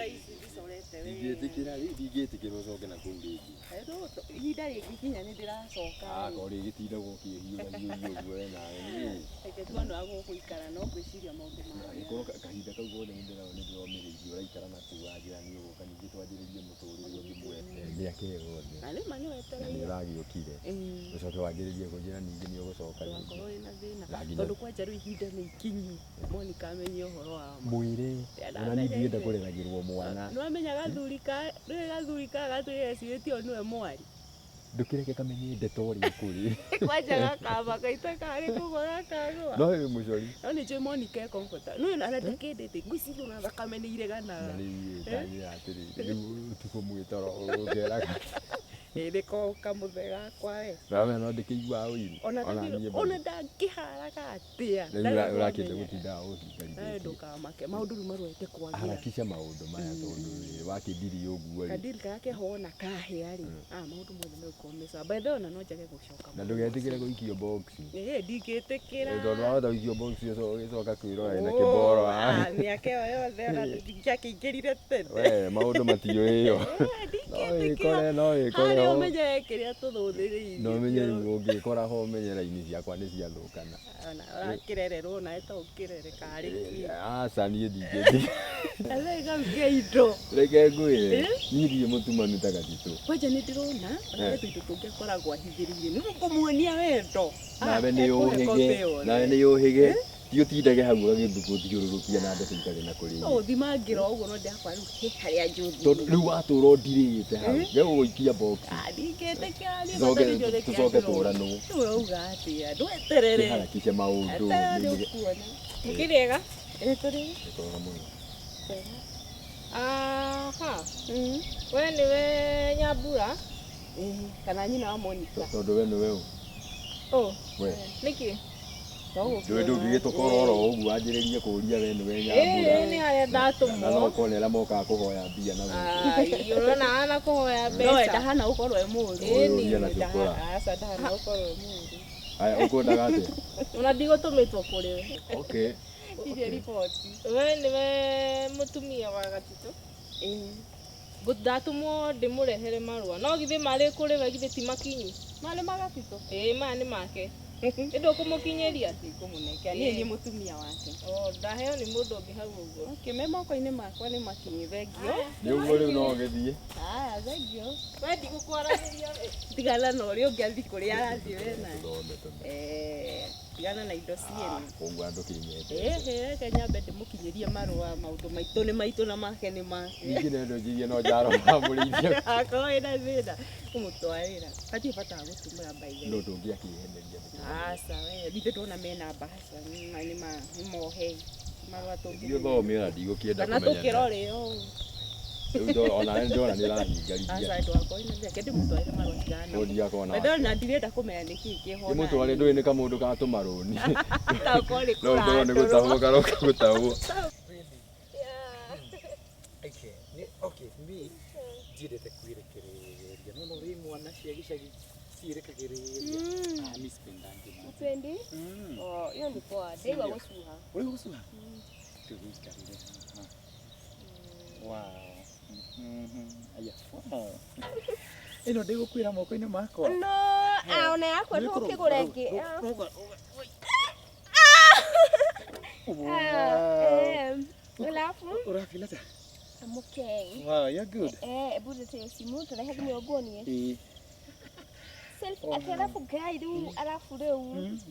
Thaa ici ndicorete wega. Ndingĩtĩkĩra rĩu, ndingĩtĩkĩra ũcoke na kũu rĩngĩ. Ihinda rĩngĩkinya nĩ ndĩracoka. Akorwo rĩgĩtindagwo ũkĩhiũrahiũria ũguo we nawe nĩ Reke tuone wa gũgũikara no ngwĩciria maũndũ maya. Angĩkorwo kahinda kau gothe nĩ ndĩromĩrĩirie ũraikara na kũu wanjĩra nĩ ũgũka ningĩ twanjĩrĩrie mũtũrĩre ũngĩ mĩaka ĩyo yothe. Na nĩ ma nĩ Na nĩ wetereire. ũragĩũkire. Ũcoke wanjĩrĩrie kũnjĩra ningĩ nĩ ũgũcoka rĩngĩ. Ndũgakorwo wĩna thĩna. Na nginya Tondũ kwanja rĩu ihinda nĩ ikinyu. Monica amenye ũhoro wa ma. Mwĩre ona niĩ ndirenda kũreragĩrwo mwana. Nĩ wamenya gathuri ka rĩrĩ gathuri ka gatwĩre ecirĩtie o nĩwe mwarĩ. Ndũkĩreke kamenye ndeto ũrĩa kũrĩ. Kwanja gakamba gaita karĩ kũgwa gakagwa. No wĩ mũcori. No nĩ njũĩ Monica e comfortable. Nĩ ona ndakĩndĩte ngwĩciria ona thakame nĩ ireganaga. Na rĩu ĩ tanjĩra atĩrĩrĩ, rĩu ũtukũ mwĩ toro ũkeraga. Ĩ nĩko kamũthe gakwa we. Na no ndĩkĩiguaga ũiru. Ona Ona niĩ ona ndangĩharaga atĩa. Rĩu Ndarĩ ũrakĩenda wamenya. gũtindaga ũhingarithĩtie. Ndũkamake maũndũ rĩu marorete kwagĩra. Harakisha maũndũ maya tondũ rĩ wakĩndiri ũguo rĩ. Kadiri karĩa keho wona kahĩa rĩ, maũndũ mothe megũkorwo me sawa. By the way ona no njage gũcoka. Na ndũgetĩkĩre gũikio box. Ĩ ndingĩtĩkĩra. Tondũ wahota gũikio box ũgĩcoka kwĩrora na kĩboro. Mĩaka ĩyo yothe ona ndingĩakĩingĩrire tene. We maũndũ matiũĩo. No wĩkore no wĩkore Harĩa ho. ũmenye kĩrĩa tũthũthĩrĩirie. No ũmenye rĩu ũngĩkora ho ũmenye raini ciakwa nĩ ciathũkana. Ona ũrakĩrererwo nawe to ũkĩrere karĩ kĩ. Aca niĩ ndingĩthiĩ. Ega indo. Reke ngwĩre niĩ ndirĩ mũtumanu ta gatitũ. Kwanja nĩ ndĩrona ona he tũindo tũngĩ akoragwo ahithĩrĩirie. Nĩ ũkũmuonia wendo. Nawe nĩ ũhĩge, nawe nĩ ũhĩge. Ti ũtindage hau ũgagĩthiũrũrũkia na ndeto itarĩ na kũrĩa. No ũthimangĩra ũguo no ndĩrakora rĩu he harĩa njũthire. Tondũ rĩu watũra ũndirĩte hau, gegũgũikia box. Ndingĩtĩkĩra niĩ Tũcoke bata nĩ njũthĩ kĩrĩa tũcoke ndĩrona. tũranwo. Rĩu ũrauga atĩa? Ndweterere. Kĩharakishe maũndũ. Eterera nĩ ũkuona. Mũkĩrĩega? Ĩ tũrĩ. Nĩ kwega mũno. Aha. We nĩwe Nyambura? Kana nyina wa Monica. Tondũ we nĩwe ũ? Ũ. We. Nĩkĩ? Ndũĩ ndũngĩgĩtũkora oro ũguo wanjĩrĩrie kũũria we nĩwe Nyambura. Ĩĩ nĩ harĩa Na no ndatũmwo. ũkorwo nĩ arĩa mokaga kũhoya mbia na gũkũ. Ai, ũrona hana kũhoya No we mbeca. ndahana gũkorwo e mũũru. Ũyũ ũria na cũkũra. Aca ndahana gũkorwo e mũũru. Aya ũkwendaga atĩa? Ona ndigũtũmĩtwo kũrĩ we. Okay. Irie riboti. We nĩwe mũtumia wa gatitũ? Ĩĩ. Ndatũmwo ndĩmũrehere marũa. No githĩ marĩ kũrĩ we githĩ ti makinyu? Marĩ ma gatitũ? Ĩĩ maya nĩ make. Ĩ ndũkũmũkinyĩria? Ndikũmũnengera. Niĩ nĩ mũtumia wake. O ndaheo nĩ mũndũ ũngĩ hau ũguo. Okay, me moko-inĩ makwa nĩ makinyu. Thengio. Nĩ ũguo rĩu no ũgĩthiĩ. Haya, thengio. We ndigũkwaranĩria we. Tigana na ũrĩa ũngĩ athiĩ kũrĩa arathiĩ we na. Tũthome tũthome. Tigana na indo ciene. Koguo andũ kĩnyende. Ĩhĩ, reke nyambe ndĩmũkinyĩrie marũa maũndũ maitũ nĩ maitũ na make nĩ make. Ningĩ nĩ njigie no njaro mamũrĩithia. Akorwo wĩna thĩna kũmũtwarĩra. Hatirĩ bata wa gũtumũra by the way. No ndũngĩakĩheneria. Aca we, nithe ndona mena mbahaca nĩ mohe marũa tũngĩ. Thiĩ ũthome ona ndigũkĩenda Kana kũmenya. tũkĩrore ũũ. Rĩu ona ndona nĩ ũrahingarithia. Aca ndwakorwo ina reke ndĩmũtwarĩre marũa tigana. No ndigakorwo na. Wethe na ndirenda kũmenya nĩkĩ kĩho. Ndĩmũtware ndũĩ nĩ kamũndũ ga tũmarũni. Takorwo nĩ No ũkorwo nĩ gũtahwo karoka gũtahwo. Really? Yeah. Okay. Okay, me ndiendete kwĩrekereria. No no rĩ mwana cia gĩcagi ciĩrekagĩrĩria. Ah, mi sipendangi man. Upendi? Oh, hiyo ni poa. Ndaigua gũcuha. Ũrĩ gũcuha? Tũgĩikarĩre haha. Wow. Aya, wow. Ĩno ndĩgũkuĩra moko-inĩ makwa. No, ona yakwa Nĩ tũkĩgũra ĩngĩ. Wow. Alafu Ũrafeel atĩa? I'm okay. Wow, you're good. Ebu ndete simu tũrehe thimũ nguonie. Ĩĩ. Selfie atĩ arabu ngai rĩu arabu rĩu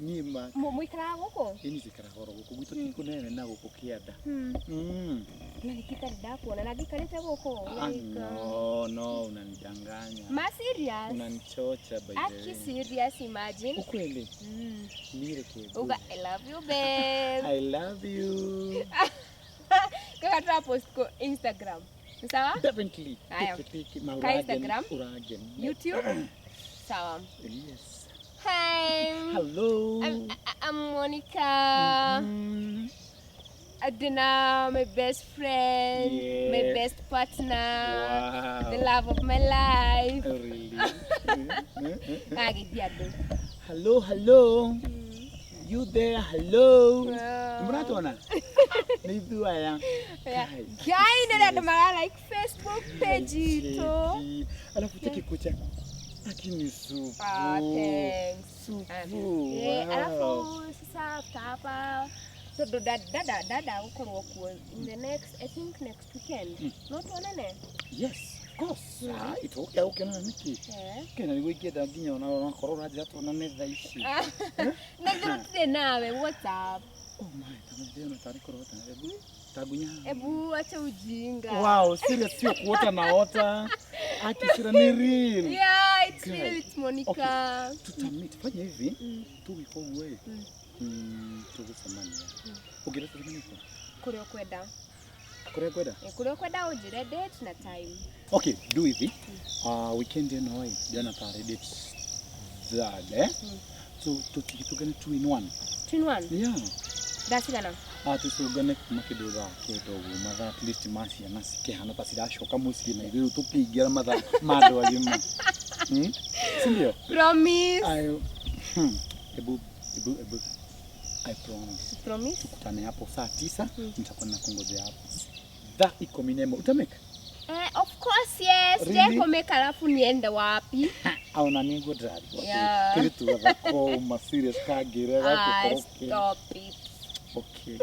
Niĩ ma mũikaraga gũkũ? Ĩĩ niĩ njikaraga oro gũkũ gwitũ ti kũnene na gũkũ kĩanda. Na nĩkĩ itarĩ ndakuona na ngĩikarĩte gũkũ? Ah, no, no, unanidanganya. Ma serious? Unanichocha by the Aki way. serious imagine. Ukweli? Niĩ Uga I love you babe. I love you. Kaka twa post ko Instagram. Ni sawa? Definitely. Haya. Tiki, tiki, ma Ka Instagram? Uragen. YouTube? Sawa. Yes. Hi. Hello. I'm Monica. Adina, my best friend, my Yeah. best partner, Wow. the love of my life. Really? Agithia andũ. Hello, hello. You there, hello. Mũratwona? Nĩ ithuĩ aya. Guys. Ngai nĩ andũ mara like Facebook page itũ. Cheki. Alafu cheki kucha. Lakini supu. Ah, thanks. Supu. Eh, Wow. alafu sasa after hapa tondũ dada dada agũkorwo kuo in the next, I think, next weekend. No tuonane. Yes, of course. Ah, itũgũkĩa gũkĩonana nĩkĩ? Eh. Kena nĩguo ingĩenda nginya ona onakorwo ũranjĩra tuonane thaa ici. Na ithuĩ tũtirĩ nawe, what's up? Oh my, tamwĩthĩona tarĩ kũrota. Ebu, tangunya haha. Ebu acha ujinga. Wow, serious, sio kuota naota. Akisira ni real. Yeah, it's Guys. real, it's Monica. Tutamit, fanya hivi, tũgĩka ũguo ĩ. Tũgũcemania. Ũngĩenda tũcemanie kũ? Kũrĩa ũkwenda. Kũrĩa ngwenda? Eh, kũrĩa ũkwenda ũnjĩre date na time. Okay, do hivi. Weekend ĩno ĩ, ndĩrona tarĩ date third, eh? So tũtigĩtũngane two in one. Twin one. Yeah. Thaa cigana? Ah, tũcũngane kuma kĩndũ thaa kenda ũguo, mathaa at least ma ciana cikĩhana ta ciracoka mũciĩ na ithuĩ rĩu tũkĩingĩra mathaa ma andũ agima. Si ndio? Promise. I, ebu, ebu, ebu. I promise. Promise. Tukutane hapo saa 9, nitakuwa nakungojea hapo. Thaa 11. Utamake? Eh, of course yes. Really? Ndikumake alafu niende wapi? Ona nĩ ngũndrarigwo Yeah. kĩrĩ tugathako ma serious kangĩre Ah, gakĩkorwo kĩ stop it. okay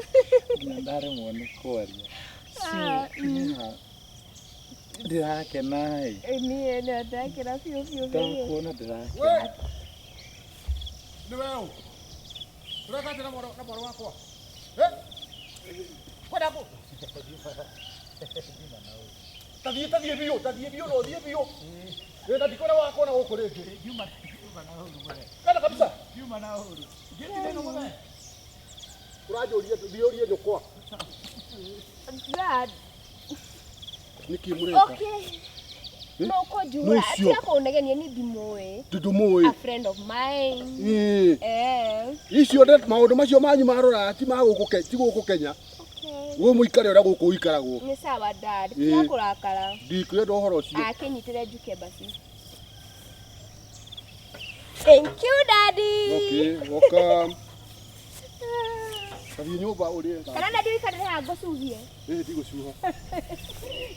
nginya ndaremwo nĩ kwaria. So Ah, yeah, ndĩrakena ĩ. Eh, niĩ nĩ ndakĩra biũ biũ biũ. Ndakuona ndĩrakena. Nĩ we ũ? Ũreka atĩa na mwarĩ wakwa? Eh? Kwenda kũ? Tathiĩ tathiĩ biũ, tathiĩ biũ na ũthiĩ biũ. Ĩ na ndikwenda wakuona gũkũ rĩngĩ. Kwenda kabisa. Ũranjũria thiĩ ũrie nyũkwa. Dad, Nĩkĩ mũreka? okay. No kũnjũra, Nũ ũcio? tiga kũnegenia nĩ ndimũĩ. Ndũmũĩ. A friend of mine. Ĩĩ. Eh. Icio maũndũ macio manyu marora ti ma gũkũ ti gũkũ Kenya. Okay. Gũ mũikare ũrĩa gũkũ gũikaragwo. Nĩ sawa dad, Ĩĩ. tiga kũrakara. Ndikwenda ũhoro ũcio. Akĩnyitĩre njuke basi. Thank you, daddy. Okay, welcome. Tathiĩ nyũmba ũrĩe. Kana daddy ũikarĩre haha ngũcuhie. Ĩĩ ndigũcuha.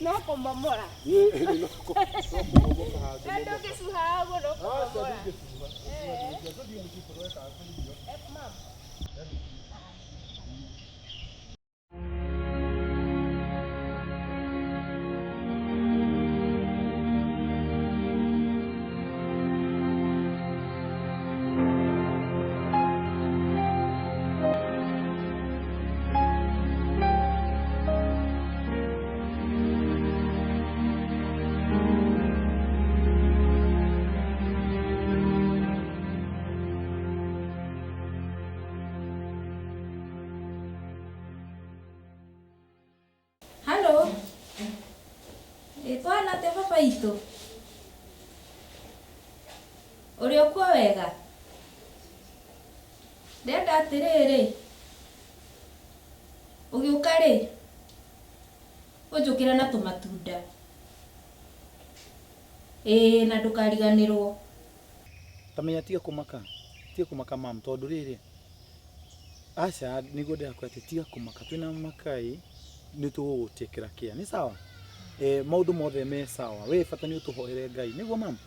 No kũmomora. Ĩĩ ĩĩ, no kũmomoka handũ. Na ndũngĩcuha ũguo no kũmomora. Eh, ma'am. Halo. Ĩ twana atĩa baba itũ? Ũrĩ o kuo wega? Ndĩrenda atĩrĩrĩ, ũgĩũka rĩ, ũnjũkĩre na tũmatunda. Ĩĩ na ndũkariganĩrwo. Tamenya tiga kũmaka, tiga kũmaka mam, tondũ rĩrĩ aca nĩguo ndĩrakwĩra atĩ tiga kũmaka, twĩna makai nĩ tũgũgũtĩkĩra kĩa nĩ sawa. Eh, maũndũ mothe me sawa, we bata nĩ ũtũhoere Ngai nĩguo mam,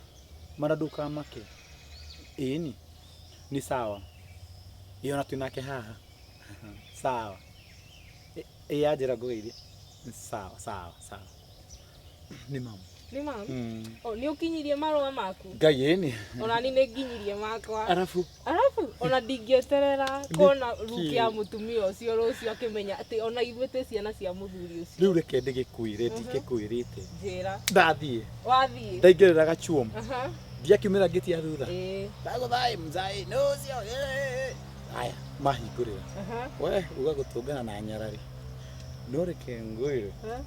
mara ndũkamake. Ĩni nĩ sawa, ĩ ona twĩnake haha sawa. Ĩ anjĩra ngũgeithie. Sawa sawa sawa, nĩ mam. Nĩ mam. O nĩ ũkinyirie marũa maku? Ngai ĩni. Ona ni nĩ nginyirie makwa. Arabu Arabu ona ndingĩeterera kuona ruki ya mũtumia ũcio rũciũ akĩmenya atĩ ona ithuĩ twĩ ciana cia mũthuri ũcio. Rĩu reke ndĩgĩkwĩre, ndingĩkwĩrĩte. Njĩra. Ndathiĩ. Wathiĩ. Ndaingĩrĩra gachuom. Aha. Ndiakiumĩra ngĩti ya thutha. Ĩĩ. Ndagũthaĩ mzai nũ ũcio. Aya mahingũrĩra. Aha. We uga gũtũngana na nyarari. No reke ngwĩre. Ha?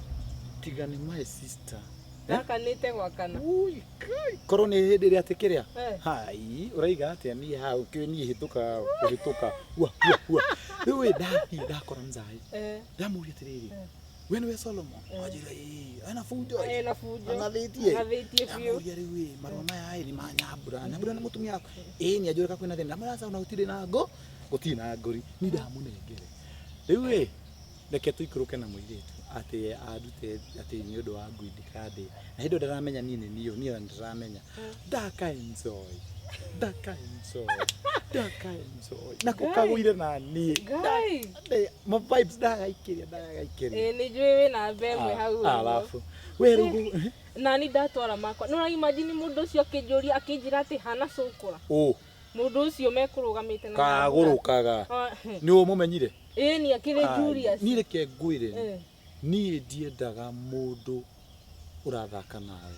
Tiga nĩ my sister. Gakanĩte gwakana. Ui, kai. Korwo nĩ hĩndĩ ĩrĩa atĩ kĩrĩa. Eh. Hai, ũraiga atĩa niĩ hau kĩ niĩ hĩtũka kũhĩtũka. Ua ua ua. Rĩu ĩ ndathiĩ ndakora mzai. Eh. Ndamũria atĩrĩrĩ. We nĩwe Solomon? Anjĩra ĩĩ, ena bunjo. Ena bunjo. Ang'athĩtie. Ang'athĩtie biũ. Ndamũria rĩu ĩ, marũa maya ĩ nĩ ma Nyambura. Nyambura nĩ mũtumia waku. Ĩĩ nĩ anjũraga kwĩna thĩna. Ndamwĩra aca ona gũtirĩ na ngũ. Gũtirĩ na ngũri. Ni ndamũnengere. Rĩu ĩ, reke tũikũrũke na mũirĩtu atĩ andute atĩ nĩ ũndũ wa ngui ndikandĩe. Na hĩndĩ ĩyo ndaramenya niĩ nĩ niĩ, niĩ ona ndĩramenya. Ndaka enjoy. Ndaka enjoy. Ndaka enjoy. Na kũkagũire na niĩ. Ngai. Ma vibes ndagaikĩria, ndagaikĩria. Ĩĩ nĩ njũĩ wĩna mbembe hau ũguo. Alafu we rĩu Nani ndatwara makwa. Nĩ ũra imagine mũndũ ũcio akĩnjũria akĩnjĩra atĩ hana cũkũra. ũ Mũndũ ũcio mekũrũgamĩte na kagũrũkaga Ah, nĩ ũmũmenyire Ĩĩ ni akĩrĩ Julius. niĩ reke ngwĩre Eh. niĩ ndiendaga mũndũ ũrathaka nawe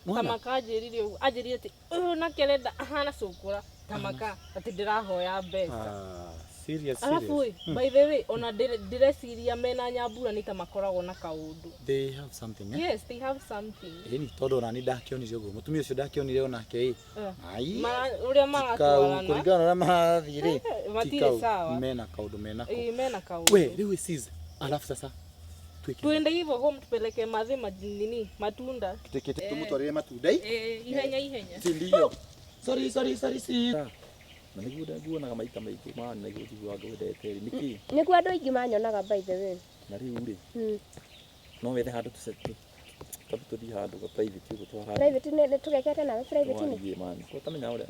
Nĩwona? Tamaka anjĩrire ũguo anjĩrire atĩ ũyũ nake arenda ahana cũkũra tamaka atĩ ndĩrahoya mbeca. Ah, serious, Alafu serious. ĩ, by the way ona ndĩreciria mena nyambura nĩ ta makoragwo na kaũndũ. They have something eh? Yes, they have something. Ĩni tondũ ona nĩ ndakĩonire ũguo mũtumia ũcio ndakĩonire onake ĩ Eh. ai Ũrĩa kau maratwarana kũringana na ũrĩa marathiĩ rĩ ti matirĩ kau sawa. mena kaũndũ menako Ĩĩ mena we kaũndũ. rĩu sis alafu sasa twĩke Tuende hivyo home tupeleke mathe nini matunda. tũtĩkĩte tũmũtwarĩre matunda i Eh, ihenya ihenya. si ndio sorry sorry sorry si Na nĩguo nguonaga maita maingĩ man na nĩguo njiguaga ngwendete rĩ nĩkĩ Nĩguo andũ aingĩ manyonaga by the way. na rĩu rĩ Mm. no wethe handũ tũambe tũthiĩ handũ ga private ũguo twarangie Private nĩ tũgekete nawe private nĩ. twarangie man ko tamenya ũrĩa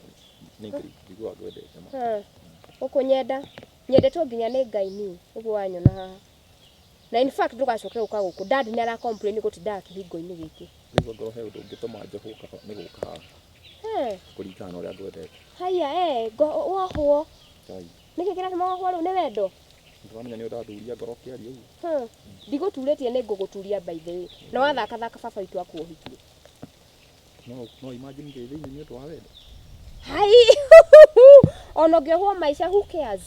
nĩ njiguaga ngwendete man Ha. Ũkũnyenda. Nyendetwo nginya nĩ Ngai niĩ ũguo wanyona haha. Na in fact ndũgacoke gũka gũkũ. Dad nĩ ara complain gũtindaga kĩhingo-inĩ gĩkĩ. rĩu angorwo he ũndũ ũngĩtũma njohwo kaba nĩ gũka haha He. kũringana na ũrĩa ngwendete Haiya eh wohwo. Ngai Nĩkĩ kĩratũma wohwo rĩu nĩ wendo? ndĩramenya nĩ ũranduria ngoro ũkĩaria ũguo Ha. Ndigũturĩtie nĩ ngũgũturia by the way. Na wathakathaka baba witũ akuohikie. no no imagine ndĩ thĩinĩ nĩ ũndũ wa wendo Hai. Ona ũngĩohwo maica who cares?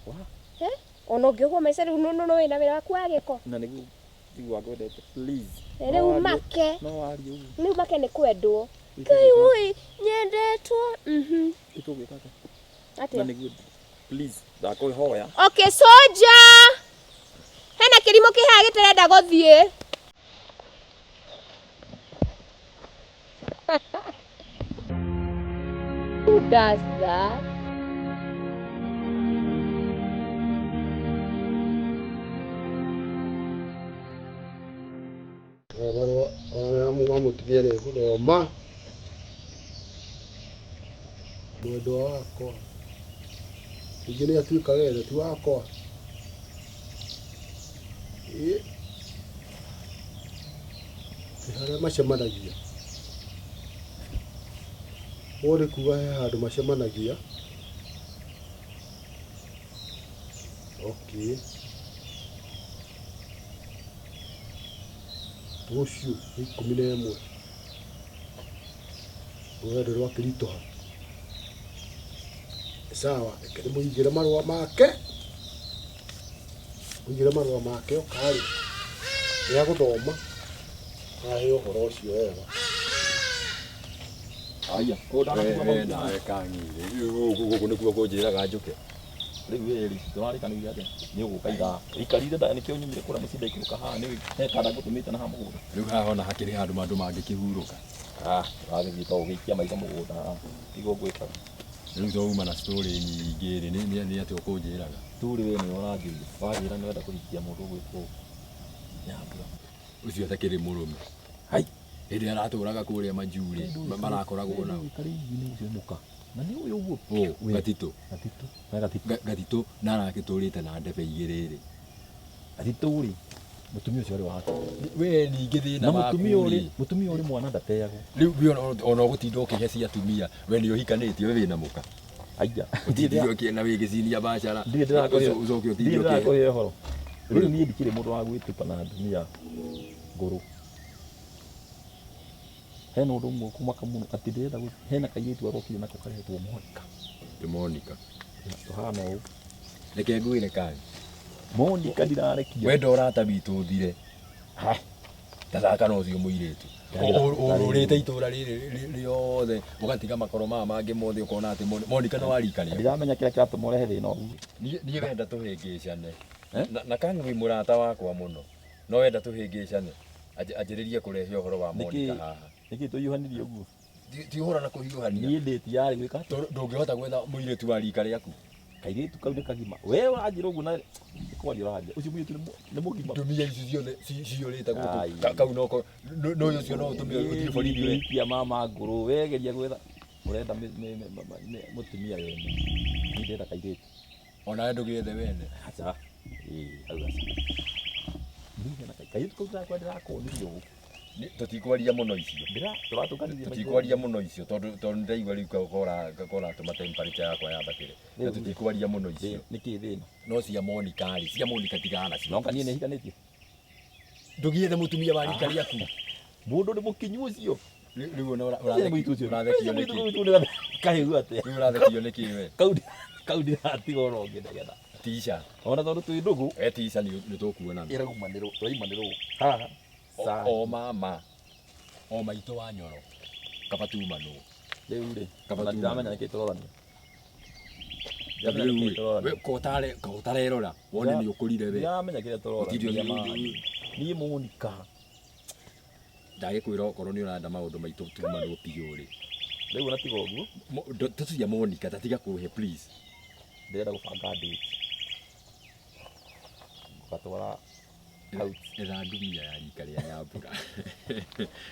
Wa? He? Ona ũngĩohwo maica rĩu no no wĩna wĩra waku wa gĩko. na nĩguo njiguaga ngwendete please Rĩu No warie- make. no warie ũguo Rĩu make nĩ kwendwo. Ngai woi nyendetwo. Mhm. Ĩtũgwĩka atĩa? Na Atĩa? nĩguo please ndakũhoya Okay, soldier. Hena kĩrimũ kĩ haha gĩtarenda gũthiĩ. Who does that? Marũa wa mũtumia nĩ gũthoma mwendwa wakwa ningĩ nĩ atuĩkaga ethe ti wakwa ĩ nĩ harĩa macemanagia ũũ nĩ kuga he handũ macemanagia okay rũciũ nĩ 11 rũrendo rwakĩritũha sawa reke ndĩmũigĩre marũa make mũigĩre marũa make okarĩ nĩ agũthoma ahe ũhoro ũcio wega aya ko ndanakuga we nawe kang'ire gũkũ nĩkuo kũnjĩraga njũke rĩu ĩrĩ tũrarĩkanĩire atĩa nĩ ũgũka ithaa ikarire nda nĩkĩo nyumire kũrĩa mũciĩ ndaikũrũka haha nĩ he kanda ngũtũmĩte na haha mũgũnda rĩu haha ona hakĩrĩ handũ mandũ mangĩkĩhurũka ah ũragĩthiĩ to ũgĩikia maitho mũgũnda haha tiguo ngwĩkaga rĩu to uma na story nyingĩ rĩ nĩ atĩa ũkũnjĩraga turĩ we nĩwe ũranjĩria wanjĩra nĩ wenda kũhikia mũndũ ũgwĩtwo Nyambura ũcio atakĩrĩ mũrũme hai hĩndĩ ĩrĩa aratũraga kũrĩa majurĩ marakoragwo nao nĩ ũcio mũka na nĩ ũyũ ũguo gatitũ gatitũ gatitũ na arakĩtũrĩte na ndebe igĩrĩ rĩ gatitũ rĩ mũtumia ũcio arĩ wake we ningĩ thĩna na mũtumia waku ũrĩ rĩ mũtumia ũrĩ mwana ndateagwo rĩu we ona ũgũtinda ũkĩhe cia atumia we nĩ ũhikanĩtie we wĩna mũka aija ũtindire ũkĩena wĩ gĩcinia bacara ndirĩ ndĩrakũhe ũcoke ũtinde ndirĩ ũkĩhe ndĩrakũhe ũhoro rĩu niĩ ndikĩrĩ mũndũ wa gwĩtupa na atumia ngũrũ hena ũndũ ũmwe kũmaka mũno atĩ ndĩrenda hena kairĩtu arokire nako karetwo Monica Nĩ Monica tũhana ũũ reke ngwĩre kangi Monica ndirarekia wenda ũrata witũ ũthire tathaka na ũcio mũirĩtu ũrũrĩte itũra rĩrĩ rĩothe ũgatiga makoro maya mangĩ mothe ũkona atĩ Monica nĩ warika rĩaku ndiramenya kĩrĩa kĩratũma ũrehe thĩna ũguo niĩ wenda tũhĩngĩcane na Kang'ui mũrata wakwa mũno no wenda tũhĩngĩcane anjĩrĩrie kũrehe ũhoro wa Monica haha nĩkĩ tũhiũhanirie ũguo ti ũhoro na kũhiũhania niĩ ndĩ tiyarĩ gwĩka atĩa ndũngĩhota gwetha mũirĩtu wa rika rĩaku Kairĩtu kau nĩ kagima. We ũranjĩra ũguo na nĩ kwaria ũranjĩra. Ũcio mũirĩtu nĩ mũgima. Ndumia ici ciothe ciyũrĩte Ai. gũkũ. Kau noko no ũcio no ũtũme ũthiĩ borithi we. Ikia mama ngũrũ we geria gwetha. Ũrenda mũtumia wene. Niĩ ndĩrenda kairĩtu. Onawe ndũgĩethe wene. Aca. Ĩĩ, hau aca. Niĩ ndĩrenda kairĩtu kau ndĩrakwa ndĩrakonirie ũũ. Tũtikwaria mũno icio. Tũratũkanirie maitho. Tũtikwaria mũno icio tondũ tondũ nĩndaigua rĩu koratũma temperature yakwa yambatĩre. Na tũtikwaria mũno icio. Nĩkĩ thĩna? No cia Monica rĩ, cia Monica tigana nacio. No niĩ nĩhikanĩtie. Ndũgĩethe mũtumia wa rika rĩaku. Mũndũ nĩ mũkinyu ũcio. Rĩu ona Ũcio nĩ mũirĩtu ũcio. ũrathekio Ũcio nĩkĩ? mũirĩtu ũcio kahĩu atĩa? Rĩu ũrathekio nĩkĩ we? Kau kau ndiratiga oro ngĩnegena. Tisha. Ona tondũ twĩ ndũgũ. We Tisha nĩ tũkuonana. Ĩraumanĩrwo, tũraimanĩrwo haha. O mama. O maitũ wa Nyoro. Kaba tumanwo. Rĩu rĩ, Kaba ona tumanwo. ndiramenya nĩkĩ tũrorania. Tondũ rĩu rĩ, we ko ũtarerora wone nĩ ũkũrire we. Ndiramenya kĩrĩa Gũtirĩ tũrorania. ũndũ- Niĩ Monica. Ndagĩkwĩra okorwo nĩ ũrenda maũndũ maitũ tumanwo biũ rĩ. Rĩu ona tiga ũguo. Tũcia Monica tatiga kũhe please. Ndĩrenda gũbanga date. Ngatwara out. Etha ndumia ya rika rĩa Nyambura.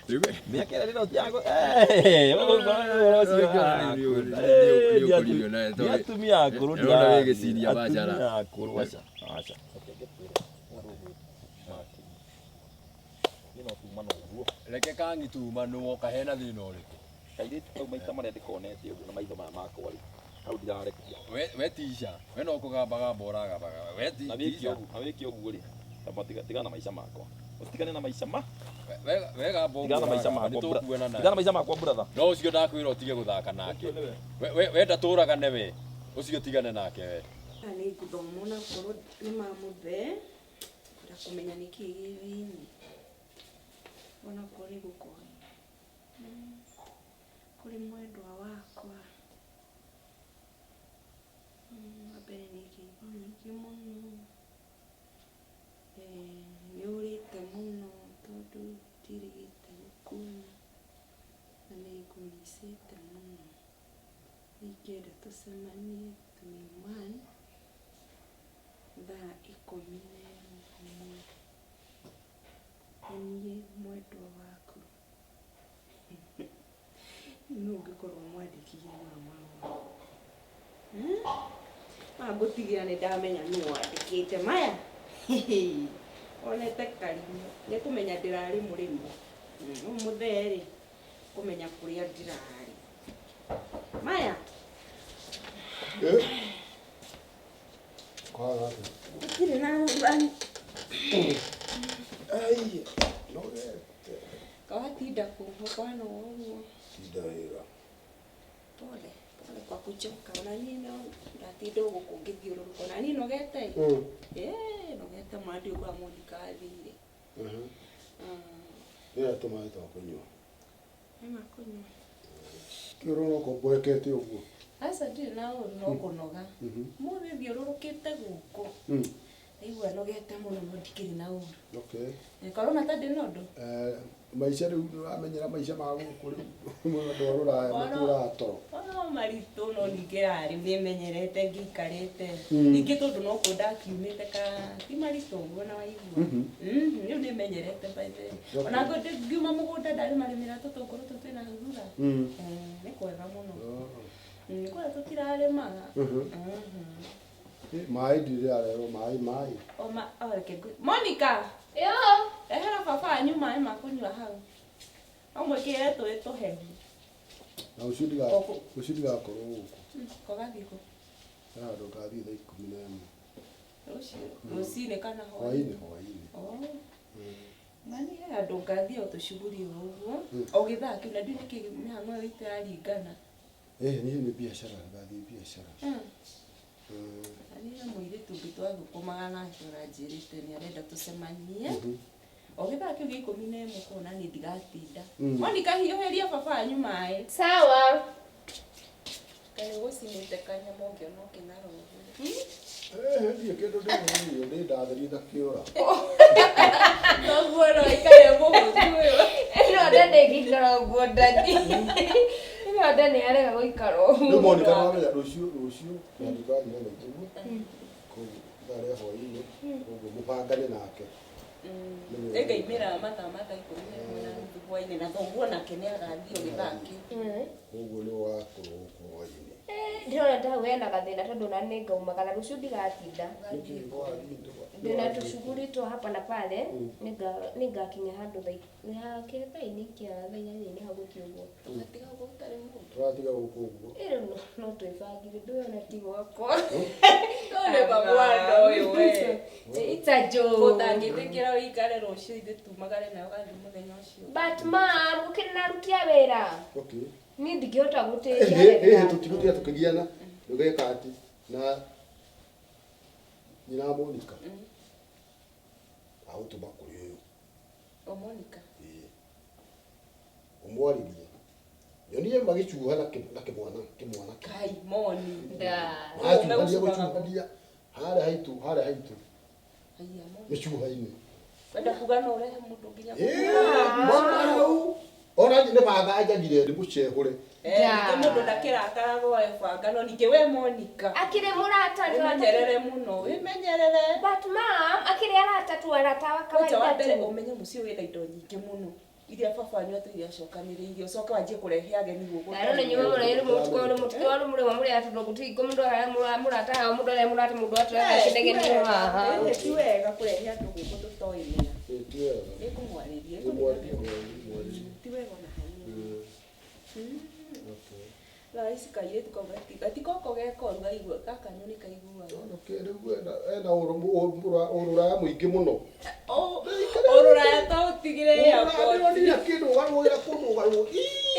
Rĩu Mĩaka ĩrĩa ndĩna ũtiago. Nĩ ũkũririo nawe Nĩ atumia akũrũ Ndĩrona wĩ gĩciria banjara. Atumia akũrũ aca. Aca. Reke ngĩkwĩre ũndũ ũgwĩtwo Martin. Niĩ no tuma na ũguo. Reke kangi tumanwo kahena thĩna ũrĩkũ? Kairĩtu kau maita marĩa ndĩkonete ũguo na maitho maya makwa rĩ. Hau ndirarekia. We Tisha, we no kũgambagamba ũragambagamba. We Na wĩke Tisha. ũguo, na wĩke ũguo rĩ. Tamba tigana na maica makwa. Ũtigane na maica ma. We gamba ũguo Tigana na maica ũragamba, makwa. nĩtũkuonana. Tigana na maica makwa brother. No ũcio ndakwĩra ũtige gũthaka nake. We ndatũragane we. Ũcio tigane nake we. Nĩ ngũthoma ona okorwo nĩ ma mũthee kwenda kũmenya nĩkĩ gĩ thĩinĩ ona okorwo nĩ gũkora kũrĩ mwendwa wakwa. Wa mbere nĩ ngeithi nyingĩ mũno. Nĩ ũrĩte mũno tondũ ndirĩgĩte gũkuona na nĩ ngũmicĩte mũno. Ingĩenda tũcemanie twĩ one thaa 11. Nĩ niĩ mwendwa waku. Nũ ũngĩkorwo mwandĩkire maya marũa? Maya ngũtigĩra nĩ ndamenya nũ wandĩkĩte maya. Onete karimũ nĩ kũmenya ndĩrarĩ mũrĩmo. Ũyũ mũthee rĩ kũmenya kũrĩa ndĩrarĩ. Maya Kũhana atĩa? gũtirĩ na rũrani. Ai, nogete. Kawatinda kũ ũkwana ũguo. Tinda wĩra. Pole pole kwa kuchoka. Ona niĩ no ndatinda gũkũ ngĩthiũrũrũka. Ona niĩ nogete. Nogete mũno ndiũĩ kũrĩa Monica athire. Ndĩrenda tũmaĩ twa kũnyua. Nĩ ma kũnyua. Kĩ ũrona ũkomboekete ũguo? Aca ndirĩ na ũru no kũnoga. Ũmũthĩ thiũrũrũkĩte gũkũ. Ndaigua nogete mũno no ndikĩrĩ na ũru. Okay. Korona ta ndĩ na ũndũ. Maica rĩu nĩũramenyera maica ma gũkũ rĩu andũ a rũraya matũraga toro. Ona maritũ no ningĩ rarĩ nĩmenyerete ngĩikarĩte. Ningĩ tondũ no kũ ndakiumĩte ka ti maritũ ũguo na waigua. Rĩu nĩmenyerete by the way. Ona ngiuma mũgũnda ndarĩmarĩmĩra tũtũngũrũ tũtũ twĩna thura. Nĩ kwega mũno. Kũrĩa tũtirarĩmaga. Maĩ ndirĩrarerwo maĩ maĩ. Reke Monica. Yo. Rehera baba wanyu maĩ ma kũnyua hau. No mwĩkĩre tũĩ tũhehu. Na rũciũ rũciũ ndigakorwo gũkũ. Kogathiĩ kũ? He handũ ngathiĩ thaa 11. Rũciũ? Rũcinĩ kana hwaĩ-inĩ? Hwaĩ-inĩ hwaĩ-inĩ. Na niĩ he handũ ngathiĩ o tũcuguri o ũguo. O gĩthaa kĩu na ndiũĩ nĩkĩ mĩhang'o ĩyo itũ ĩraringana. Niĩ nĩ biacara ngathiĩ biacara. Na niĩ he mũirĩtu ũngĩ twathũkũmaga nake ũranjĩrĩte nĩ arenda tũcemanie. O gĩthaa kĩu gĩa 11 kũona niĩ ndigatinda. Monica hiũhĩria baba wanyu maĩ. Sawa. Kaĩ ũgũcinĩte kanyama ũngĩona ũkĩng'ara ũguo. Ndiĩ kĩndũ ndĩrĩire ndĩ ndatheri ndakĩũra. Noguo no ikare mũhũthũ ũyũ. Ĩno ndandĩngĩikara ũguo ndadi. Ĩno Yonde nĩ arega gũikara ũguo. Rĩu Monica nĩwamenya rũciũ rũciũ nĩathiĩ na maitũguo koguo ithaa rĩa hwaĩ-inĩ koguo mũbangane nake. Nĩngaimĩra mathaa ma thaa 11:30 hwaĩ-inĩ na thoguo nake nĩagathiĩ o gĩthaa kĩu. Koguo nĩ ũgakorwo gũkũ hwaĩ-inĩ. Ndĩrona ta hau hena gathĩna tondũ ona nĩ ngaumagara rũciũ ndigatinda. Nĩkĩ wathiĩ Ndĩna tũcuguri twa hapa na pale nĩngakinya handũ thaa thaa inĩ kĩa thaa inyanya-inĩ hau gũthiĩ ũguo. Ũgatiga gũkũ gũtarĩ mũndũ. Tũratiga gũkũ ũguo. Ĩ rĩu no twĩbangire ndũĩ ona ti gwakwa. Nĩ mwana ũyũ we. It's a joke. Ũtangĩtĩkĩra ũikare rũciũ ithuĩ tumagare nawe ũgathiĩ mũthenya ũcio. But mom, gũkĩrĩ na aruti a wĩra. Okay. Niĩ ndingĩhota Ĩhĩ gũtĩria. ĩhĩ tũtigũtinda tũkĩgiana ndũgeka atĩ na nyina wa Monica agũtũma kũrĩ ũyũ. O Monica. Ĩĩ. Ũmwarĩrie. Nyonie magĩcuha na kĩmwana kĩmwana. Kai Moni. Macuhania gũcuhania harĩa haitũ harĩa haitũ Haiya Moni. mĩcuha-inĩ. Wenda kuga no ũrehe mũndũ nginya Ĩĩ mwana hau ona nĩ banga njagire ndĩmũcehũre. Ningĩ mũndũ ndakĩrakaraga oe banga no ningĩ we Monica. Akĩrĩ mũrata Wĩmenyerere mũno wĩmenyerere. But mom, akĩrĩ arata tu arata wa Kwanja wa kawaida mbere tu. ũmenye mũciĩ wĩna indo nyingĩ mũno iria baba wanyu atũire acokanĩrĩirie ũcoke wanjie kũrehe ageni gũkũ. Arona nyuma mũno ĩrĩ mũtuko nĩ mũtuko wa mũrĩ wa mũrĩ atũ gũtingo mũndũ harĩa mũrata hao mũndũ arĩa mũrata mũndũ atũraga kĩnegene haha. Ti wega kũrehe andũ gũkũ tũtoĩ mena. Ĩĩ ti wega. Nĩngũmwarĩria. Nĩmwarĩrie mwarĩrie. Ti wega ona hanini. Okay. Thaa ici kairĩtu kau gatikoko gekoru gaigua gaka nyoni kaiguaga. Rĩu ena ũrũraya mũingĩ mũno. Ũrũraya to ũtigire airport. Ndĩronire kĩndũ ũgarũrĩra kũndũ ũgarũrĩra.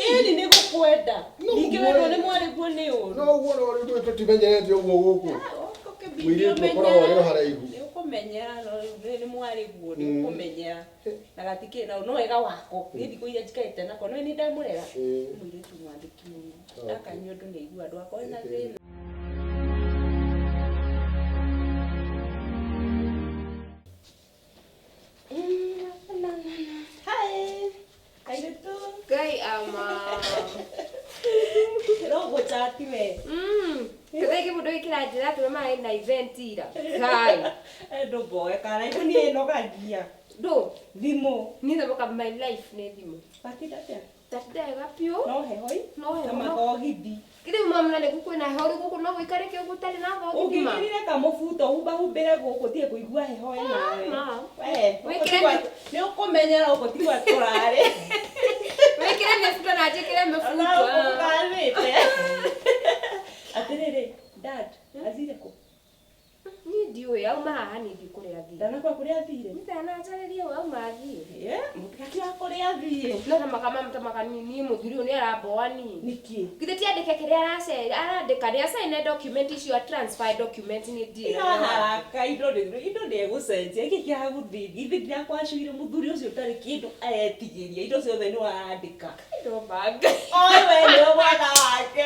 Ĩni nĩ gũkwenda. Ningĩ wendwo nĩ mwarĩguo nĩ ũru. No ũguo no rĩu tũtimenyerete ũguo gũkũ. Mũirĩtu ũkoragwo arĩ o haraihu. Nĩ ũkũmenyera no rĩu nĩ mwarĩguo nĩ ũkũmenyera. Na gatikĩrĩ na no wega wako. Nĩ thikũ iria njikarĩte nako no nĩ ndamũrera. Mũirĩtu mwathĩki mũno. Ndakanyua ũndũ nĩ aigua ndũgakorwo na thĩna. Hi. Kairĩtu. Ngai ama. No gũchati we. Tũthaingĩ mũndũ wĩkĩra njĩra atĩ marĩ na event ira. Kai. Ndũmboe kana ibu niĩ ĩnogagia. Ndũ? Thimũ. Niĩ thamaka my life nĩ thimũ. Watinda atĩa? Ndatinda wega biũ. No heho i? No heho. Na mathogithi. Rĩu mama na nĩkuo kwĩna heho rĩu gũkũ no gũikarĩke ũguo ũtarĩ na thogithi ma. Ũngĩkĩrire kamũbuto humbahumbĩre gũkũ ũtige kũigua heho ĩnawe. Ma. We, Wĩkĩre nĩ ũkũmenyera gũkũ ti gwa tũrarĩ. Wĩkĩre mĩbuto na njĩkĩre mĩbuto. Ona ũkũgathĩte. Atĩrĩrĩ, dad, athire kũ? Niĩ ndiũĩ auma haha niĩ ndiũĩ kũrĩa athiĩ. Ndanakwĩra kũrĩa athire? Ndananjarĩria we auma athiĩ. Mũtigakĩra kũrĩa athiĩ. No tamaka mama tamaka niĩ mũthuri ũyũ nĩ aramboa niĩ. Nĩkĩ? Githĩ ti andĩke kĩrĩa arandĩka nĩ acaine document icio transfer document niĩ ndirĩ. Haraka indo indo ndĩgũcenjia gĩkĩ kĩragũthĩnia ithe ndirakwacũire mũthuri ũcio ũtarĩ kĩndũ aretigĩria indo ciothe nĩ warandĩka. Ndobanga. Oe we nĩwe mwana wake.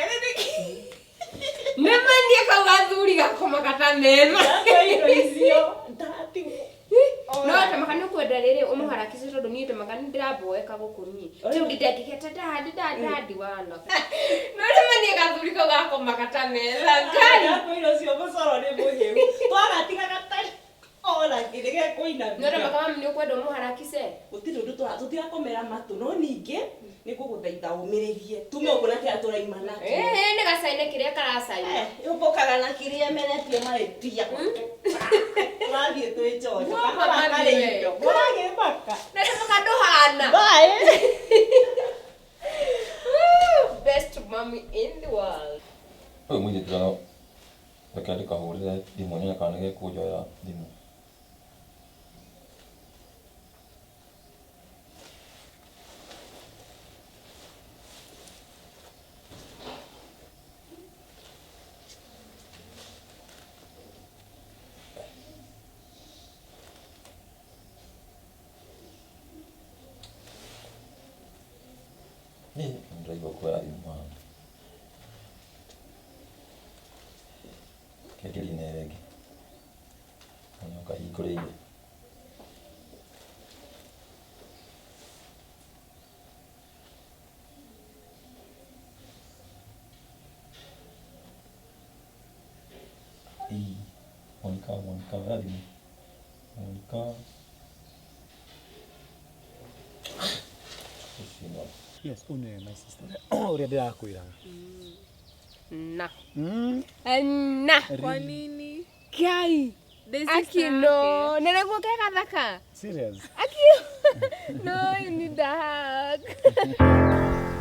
Nĩmanie kau gathuri gakomaga ta metha. Indo icio ndatigwo. No tamaka nĩ ũkwenda rĩrĩ ũmũharakice tondũ niĩ tamaka nĩ ndĩramboeka gũkũ niĩ. Rĩu ndindangĩkĩte ndandi ndandi wana. No nĩmanie gathuri kau gakomaga ta metha. Ngai. Ndakwĩra ũcio mũcoro nĩ mũhĩu. Twagatiga gatarĩ ona kĩrĩ gekũinamia. No tamaka mami nĩ ũkwenda ũmũharakice? Gũtirĩ ũndũ tũtirakomera matũ no ningĩ nĩ ngũgũthaitha ũmĩrĩrie tume ũguo na kĩrĩa tũraima nakĩo. Ĩĩ nĩ gacaine kĩrĩa karacaina. Yũmbũkaga na kĩrĩa emeretie marĩtia. Tũrathiĩ twĩ njonjo. No, Kahora mama karĩ nĩwe. indo. Mũragĩmaka. Na tamaka ndũhana. Bye. Best mommy in the world. Ũyũ mũirĩtu rero reke ndĩkahũrĩre thimũ nyone kana nĩgekũnjoera thimũ. Niĩ ndĩraigua kuoya thimũ haha. Kĩngerie na ĩyo ĩngĩ. Na ũkahingũrĩire. Monica, Monica, oya thimũ. Monica. Ũcio no. Yes, ũyũ nĩwe my sister ũrĩa ndĩrakwĩraga. Na. Mm. Na. Kwa nini? Ngai. Ndĩ sister Akino. Nĩ nĩguo ke gathaka. Serious? Aki. No, you need a hug.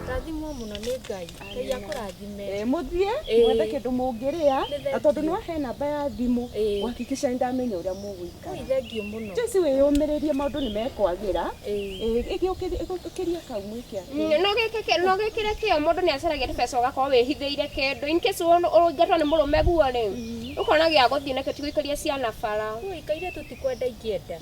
Rathimwo mũno nĩ Ngai. Ngai akũrathime. Mũthiĩ Ĩĩ. mwethe kĩndũ mũngĩrĩa Nĩ na tondũ thengiũ. nĩ wahe namba ya thimũ Ĩĩ. gwakikisha nĩndamenya ũrĩa mũgũikara. Oi, thengiũ mũno. Joyce wĩyũmĩrĩrie maũndũ nĩ mekwagĩra. Ĩĩ. Ĩgĩũkĩria kau mwĩke atĩ. No gĩkĩre kĩo mũndũ nĩ acaragia tũbeca ũgakorwo wĩhithĩire kĩndũ in case ũingatwo nĩ mũrũme guo rĩ ũkona gĩa gũthiĩ nakĩo ti gũikaria ciana bara. Oi, kairĩtu ti kwenda ingĩenda.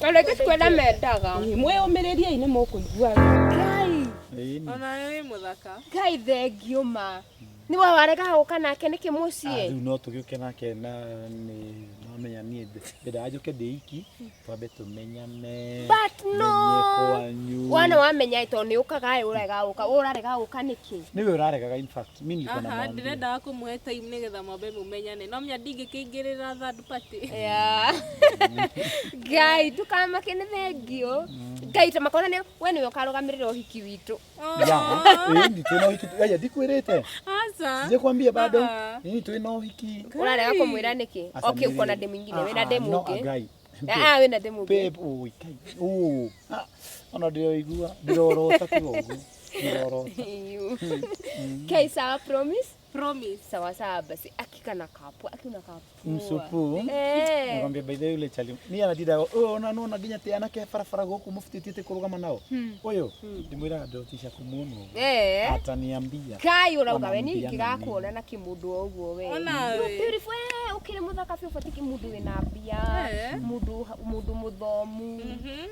Andũ aingĩ ti kwenda mendaga. Ĩĩ, mwĩyũmĩrĩriei nĩ mũkũigua. Ngai. Ĩĩ. Ona wĩ mũthaka. Ngai thengiũ ma. Nĩ we warega gũka nake nĩkĩ mũciĩ? Rĩu no tũgĩũke nake na nĩ mamenya niĩ ndendaga njũke ndĩ iki twambe tũmenyane. But no. Menye kwanyu. Wana wamenya tondũ nĩ ũkaga ĩ ũrega gũka ũrarega gũka nĩkĩ? Nĩwe ũraregaga in fact. Mimi nilikuwa Aha, namwambia. ndĩrendaga kũmũhe time nĩgetha mwambe mũmenyane. No menya ndingĩkĩingĩrĩra third party. Yeah. Ngai ndũkamake nĩ thengiũ. Ngai ta makona nĩ we nĩwe ũkarũgamĩrĩra ũhiki witũ. Yeah. Ĩĩ, ni twĩna ũhiki. Aya ndikwĩrĩte. Aca. Sijakwambia bado. Ah. Nini twĩna ũhiki. Ũrarega kũmwĩra nĩkĩ? Aca Okay, nĩ ũkona rĩrĩ. ndĩ mwingine Ah, wĩna ah, ndĩ no, mũngĩ. Ngai. Ah, wĩna ndĩ mũngĩ. Babe, oi, Ngai. Oh. Ah, ona ndĩroigua ndĩrorota tiga ũguo. Ndĩrorota. Okay, sawa promise. Promise. Sawa sawa basi akikana kapwa akiuna kapwa. Msupu. Eh. Nakwambia by the way yule chali. Ni anadida oh ona nona nginya ti anake barabara gũkũ mũbutĩtie kũrũgama nao. Ũyũ ndimwĩraga ndotisha kũmuona ũguo. Eh. Ataniambia. Kai ũrauga we Ona niĩ mbia na ingĩgakuona na kĩmũndũ o ũguo we. Ona You we. beautiful eh ũkĩrĩ mũthaka biũ ũbatiĩ kĩmũndũ wĩna mbia, Eh. mũndũ mũndũ mũthomu.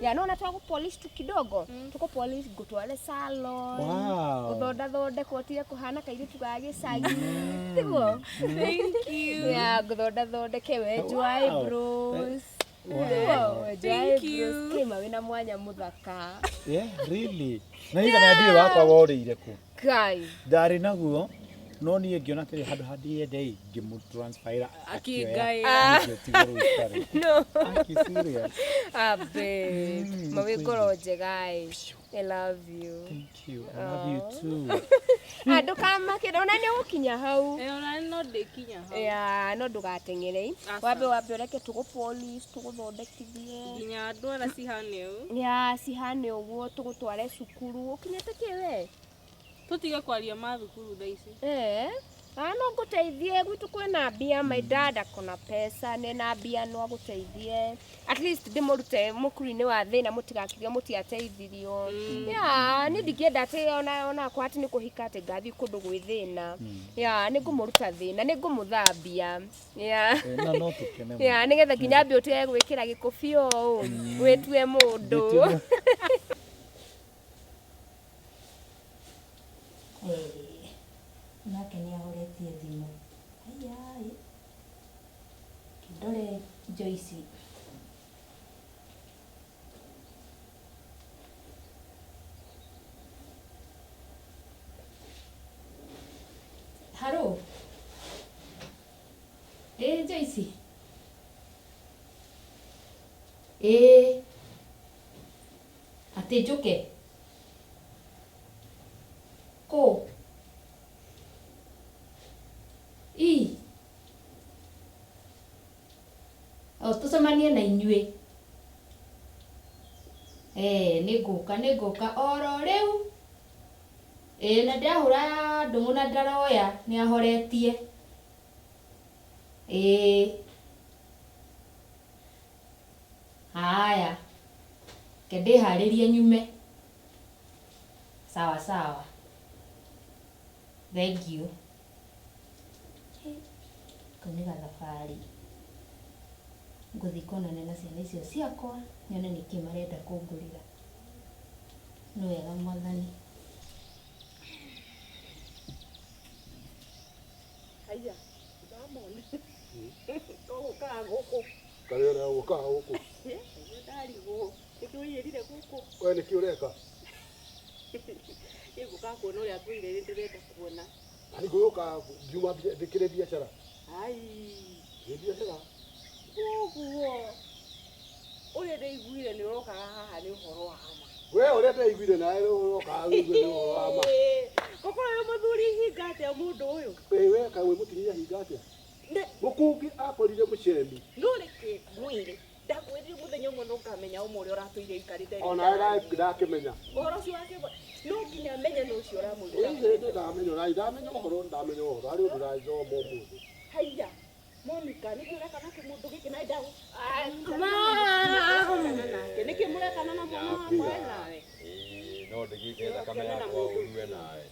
Ya no na twagũ polish tu kidogo. Tũkũ polish ngũtware salon. Wow. Ũthondathondekwo ũtige kũhana kairĩtu ga gĩcagi. Tiguo? Thank you. Ya ngũthondathondeke wenjwo Wow. eyebrows. Wow. Tiguo wenjwo Thank eyebrows. you. Kĩma wĩna mwanya mũthaka. Yeah, really. Na higa na ndiĩ wakwa worĩire kũ. Ngai. Ndarĩ naguo no niĩ ngĩona atĩrĩ handũ ha ndiende ngĩmũtransferĩra Akĩngaĩra. No. Aki serious. Ah, babe. Mm, Mawe kweli. ngoro njega ĩ. I love you. Thank you. I love you too. Ah, ndũkamake ona nĩ ũgũkinya hau. Eh, ona no ndĩkinya hau. Ya, no ndũgateng'ere. Aca. Wambe wambe ũreke tũgũ polish, tũgũthondekithie. Nginya ndwara cihane ũũ. Ya, cihane ũguo tũgũtware cukuru. Ũkinyĩte kĩ we? Tũtige kwaria ma thukuru thaa ici. Eh. Ah, no ngũteithie gwitũ kwĩna mbia my dad akona pesa nena mbia no agũteithie at least ndĩmũrute mũkuru-inĩ wa thĩna mũtigakiuge mũtiateithirio ya niĩ ndingĩenda atĩ ona onakwa atĩ nĩ kũhika atĩ ngathiĩ kũndũ gwĩ thĩna ya nĩ ngũmũruta thĩna nĩ ngũmũthambia ya Eh, na no tũkene mũno. ya nĩgetha nginya mbia ũtige gwĩkĩra gĩkũbio ũũ wĩtue mũndũ Ndĩtue Ĩĩ. Nake nĩ ahoretie thimũ. Aiya ĩ. Ndore Joyce. Haro. Ĩ Joyce. Ĩ. Atĩ njũke. Kũ? I. O tũcemanie na inyuĩ. Ĩĩ nĩ ngũka oro rĩu. Ĩĩ na ndĩrahũra ndũng'ũ na ndaroya nĩ ahoretie. Ĩĩ. Haya. Reke ndĩharĩrie nyume. Sawa sawa. Thengiũ. Kau nĩ gathabarĩ. Ngũthiĩ kuonana na ciana icio ciakwa nyone nĩkĩ marenda kũngũrĩra. Nĩ wega mwathani. Haiya, ndamona. Tũgũkaga gũkũ. Kaĩ ũrĩa ũkaga gũkũ. Ndarigwo. Nĩkĩ ũiyĩrire gũkũ? We nĩkĩ ũreka? Nĩngũkaga kuona ũrĩa ngwĩrire nĩ ndĩrenda kuona. Na nĩngũgũka ngiuma ndĩkĩrĩ biacara. Ai. Ndĩ biacara. Koguo ũrĩa ndĩiguire nĩ ũrokaga haha nĩ ũhoro wa ma. We ũrĩa ndaiguire nawe ũrokaga wĩigue nĩ ũhoro wa ma. Gũkorwo wĩ mũthuri hinga atĩa mũndũ ũyũ? Ĩ we kaĩ wĩ mũtumia hinga atĩa? Mũkũngi akorire mũcemi. No reke ngwĩre, ndakwĩrire mũthenya ũmwe nũkamenya ũmwe ũrĩa ũratũire ikarĩte. Ona ndakĩmenya. Ũhoro ũcio wake no nginya menye nĩ ũcio ũramwĩra. Ĩ hĩndĩ ndamenya ũrai ndamenya ũhoro ndamenya ũhoro harĩ ũndũ ũrathoma ũmũthĩ. Haiya. Monica, nĩkĩ ũrekana kĩmũndũ gĩkĩ na ndago? Nĩkĩ mũrekana na mwana wakwa we nawe? Ĩĩ, no ndĩgĩke thakame yakwa ũru we nawe.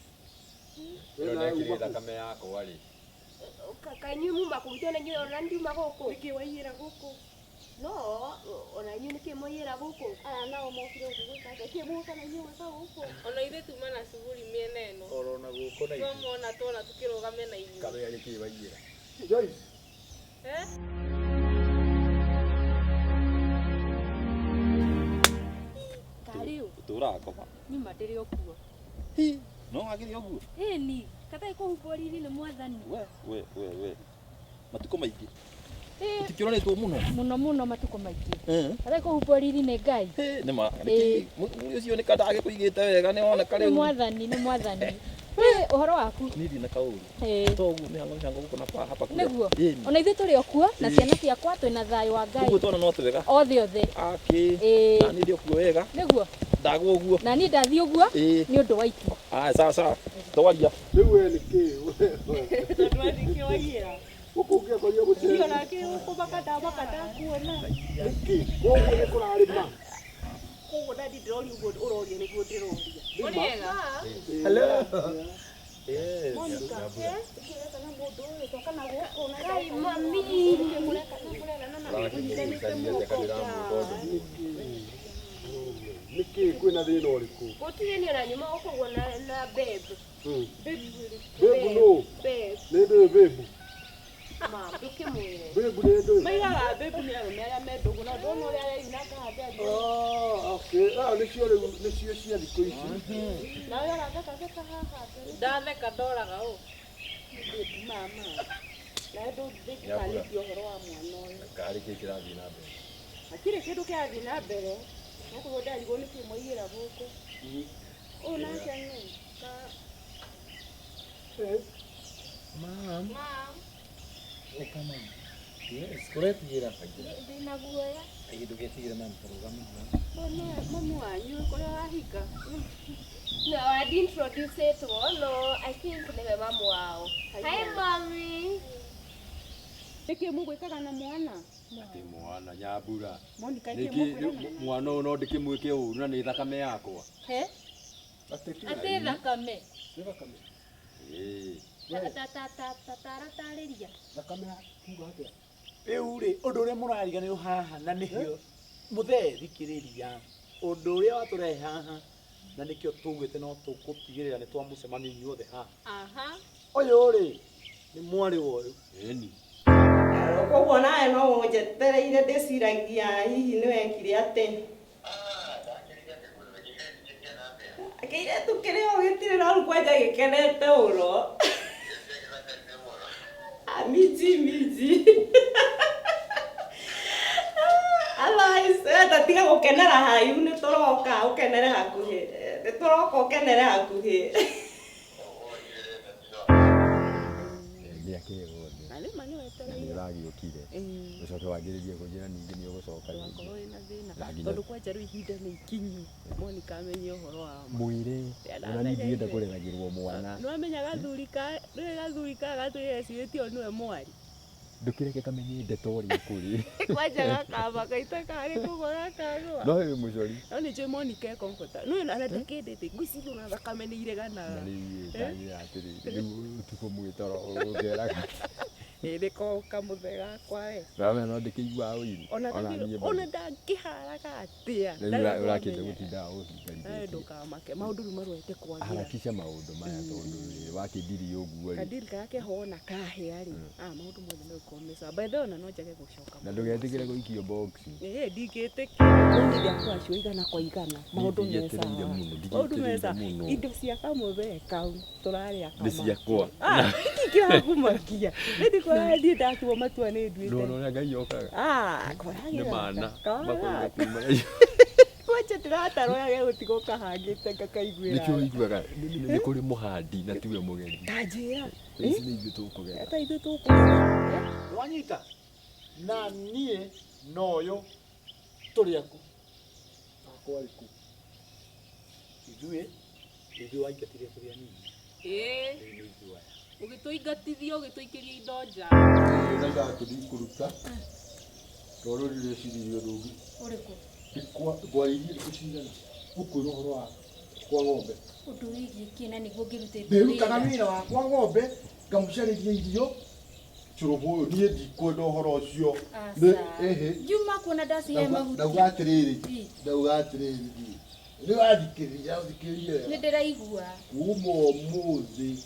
We No nawe ndekire uma kũ? thakame yakwa rĩ. Kaĩ inyuĩ muma kũ? Githĩ ona inyuĩ ona ndiuma gũkũ? Nĩkĩ waiyĩra gũkũ? No, ona inyuĩ nĩkĩ mwaiyĩra gũkũ? Aya nao mokire gũkũ gwĩka atĩa? Kĩ mũgũka na inyuĩ gwĩka gũkũ? Ona ithuĩ tuma na cuguri mĩena ĩno. Oro na gũkũ na ithuĩ. Twamona tuona tukĩrũga mĩena inyuĩ. Karoya nĩkĩ waiyĩra? Joyce. Eh? Tarĩu Ũtũraga koba. nyuma ndĩrĩ o kuo. Hi, no wagĩre ũguo. Ĩni, katarĩ kũhumbwo riri nĩ mwathani. We, we, we, we. Matukũ maingĩ. Ĩ, Tũtikĩronetwo mũno. mũno mũno matukũ maingĩ. Eh. Katarĩ kũhumbwo riri nĩ Ngai. Nĩ ma. Ĩ. Mũthuri ũcio nĩ kandagĩkũigĩte wega nĩ woneka Nĩ rĩu. mwathani, nĩ mwathani. Ĩ, ũhoro waku? Niĩ ndirĩ na kaũru. Ĩ. To ũguo mĩhango mĩhango gũkũ na hapa kũrĩa. Nĩguo. Ĩni. Ona ithuĩ tũrĩ o kuo na Ĩ. ciana ciakwa twĩna thayũ wa Ngai. Ũguo twana no twega. Othe othe. Akĩ. Ĩ. Na niĩ ndĩ o kuo wega. Nĩguo. Ndagwo ũguo. Na niĩ ndathiĩ ũguo Ĩ. nĩ ũndũ wa itu. Aya, sawa sawa. Twaria. Rĩu we nĩkĩ? Tondũ nĩkĩ waiyĩra? Mũkũngi akorire mũcemi. Niĩ onake gũkũmaka ndamaka ndakuona. Nĩkĩ? Koguo nĩ kũrarĩma. Koguo ndadi ndĩroria ũguo ũroria nĩguo ndĩroria. Mũrĩega? Hello. Yes. Monica, ũkĩrekana mũndũ ũyũ toka na gũkũ na Ngai mami. Mũrekana mũrerana na mũnyitanĩte moko. Nĩkĩ kwĩna thĩna ũrĩkũ? Gũtirĩ niĩ ona nyuma gũkũ ũguo na na babe. Babe nũ? Babe. Nĩ ndũĩ babe? Mam, ndũkĩmwĩre. Babe nĩ ndũĩ? Maigaga babe nĩ arũme arĩa me ndũgũ na ndona ũrĩa areyunanga haha mbere. Ah, okay. Ah, nĩcio rĩu nĩcio cia thikũ ici. Nawe ũrathekatheka haha mbere. Ndatheka ndoraga ũ. Babe mama. Nawe ndũngĩkanĩtie ũhoro wa mwana ũyũ. Karĩ kĩ kĩrathiĩ na mbere? Hatirĩ kĩndũ kĩrathiĩ na mbere. No koguo ndarigwo nĩkĩ mwaiyĩra gũkũ. Ũyũ nake nũ? Ka Mam. Mam. Ũka mam. Yes, kũretigĩra. Ndĩna guoya. Ĩ ndũgetigĩre mam, tũrũgame haha. Mamu wanyu kũrĩa wahika. No, I'd introduce it no, I think nĩwe mamu wao. Hi mommy. Nĩkĩ mũgwĩkaga na mwana? Atĩ mwana Nyambura. Monica nĩkĩ Nĩkĩ mũkwĩrana? mwana ũyũ no ndĩkĩmwĩke ũru na nĩ thakame yakwa? He? Atĩ thakame. Nĩ thakame. Ĩĩ. Taratarĩria. Thakame kuga atĩa? Rĩu rĩ, ũndũ ũrĩa mũrariganĩrwo haha na nĩkĩo mũthee thikĩrĩria ũndũ ũrĩa watũrehe haha na nĩkĩo tugĩte no tũgũtigĩrĩra nĩ twamũcemania inyuothe haha. Aha. Ũyũ rĩ nĩ mwarĩ wa ũyũ. Ĩni. Koguo nawe no ũnjetereire ndĩciragia hihi nĩ wekire atĩ. Kĩirĩtu kĩrĩa o gĩtirĩ na rĩu kwanja gĩkenete ũno. Miji miji. Otherwise, ta tiga gũkenera haraihu nĩ tũroka ũkenere hakuhĩ. Nĩ tũroka ũkenere hakuhĩ. Mĩaka ĩyo yothe. Na nĩ ma nĩ Na nĩ wetereire. ũragĩũkire. Ũcoke wangĩrĩrie kũnjĩra ningĩ nĩ ũgũcoka rĩngĩ. Ndũgakorwo wĩna thĩna. Na nginya- Tondũ kwanja rĩu ihinda nĩ ikinyu. Monica amenye ũhoro wa ma. Mwĩre. Ona niĩ ndienda kũreragĩrwo mwana. Nĩ wamenya gathuri ka nĩ gathuri ka gatwĩre ecirĩtie ũyũ nĩwe mwarĩ. Ndũkĩreke kamenye ndeto ũrĩa kũrĩ. Kwanja gakamba gaita karĩ kũgwa gakagwa. No wĩ mũcori. No nĩ njũĩ Monica e comfortable. Nĩ ona ndakĩndĩte ngwĩciria ona thakame nĩ ireganaga. Na rĩu ndagĩra atĩrĩrĩ, rĩu ũtukũ mwĩtoro ũngeraga. Ĩ nĩko kamũthe gakwa we. Ndamenya no ndĩkĩiguaga ũiru. Ona Ona niĩ ona ndangĩharaga atĩa. Rĩu ũrakĩenda gũtinda Nawe ũhingarithĩtie. ndũkamake maũndũ rĩu marorete kwagĩra. Harakisha maũndũ maya tondũ rĩ wakĩndiri ũguo rĩ. Kadiri karĩa keho ona kahĩa rĩ, ah maũndũ mothe megũkorwo me sawa. By the way ona no njage gũcoka. Na ndũgetĩkĩre gũikio box. Ĩĩ ndingĩtĩkĩra. Nĩ ndakwa acio igana kwa igana. Maũndũ me Ndigietereire sawa. mũno, Maũndũ me ndigietereire sawa. mũno. Indo cia kamũthee kau tũrarĩa Nĩ kama. ciakwa. Ah, nĩkĩ Nĩkĩo hakumakia. Nĩ ndikuona niĩ ndatua matua nĩ nduĩte. Ndona ũrĩa Ngai okaga. Ah, Nĩ mana. Kora. Kwanja ndĩratarwo yage gũtigwo kahangĩte ngakaiguĩra. Nĩkĩo ũiguaga nĩ kũrĩ mũhandi na tiwe mũgethi. Ta njĩra. Ici nĩ ithuĩ tũkũgetha. Ta ithuĩ tũkũgetha. Wanyita na niĩ na ũyũ tũrĩ aku akwa rĩkũ ithuĩ ithuĩ waingatire tũrĩ anini. Ĩĩ. Rĩu nĩ ithuĩ aya. Ũgĩtũingatithia ũgĩtũikĩria indo nja. Na ndakĩthiĩ kũruta tondũ ndirecirie ũndũ ũngĩ. Ũrĩkũ? Ngwarĩirie thikũ cigana gũkwĩra ũhoro wa kwa ng'ombe. Ũndũ wĩgiĩ kĩ na nĩguo ngĩrutĩte Ndĩrutaga wĩra wa kwa ng'ombe ngamũcarĩria irio cũrũbũ ũyũ niĩ ndikwenda ũhoro ũcio. Aca. Ĩhĩ. Ngiuma kuona ndacihe mahuti. Ndauga atĩrĩrĩ, ndauga atĩrĩrĩ niĩ. Nĩ wathikĩrĩria, ũthikĩrĩrie Nĩ wega. ndĩraigua. Kuma ũmũthĩ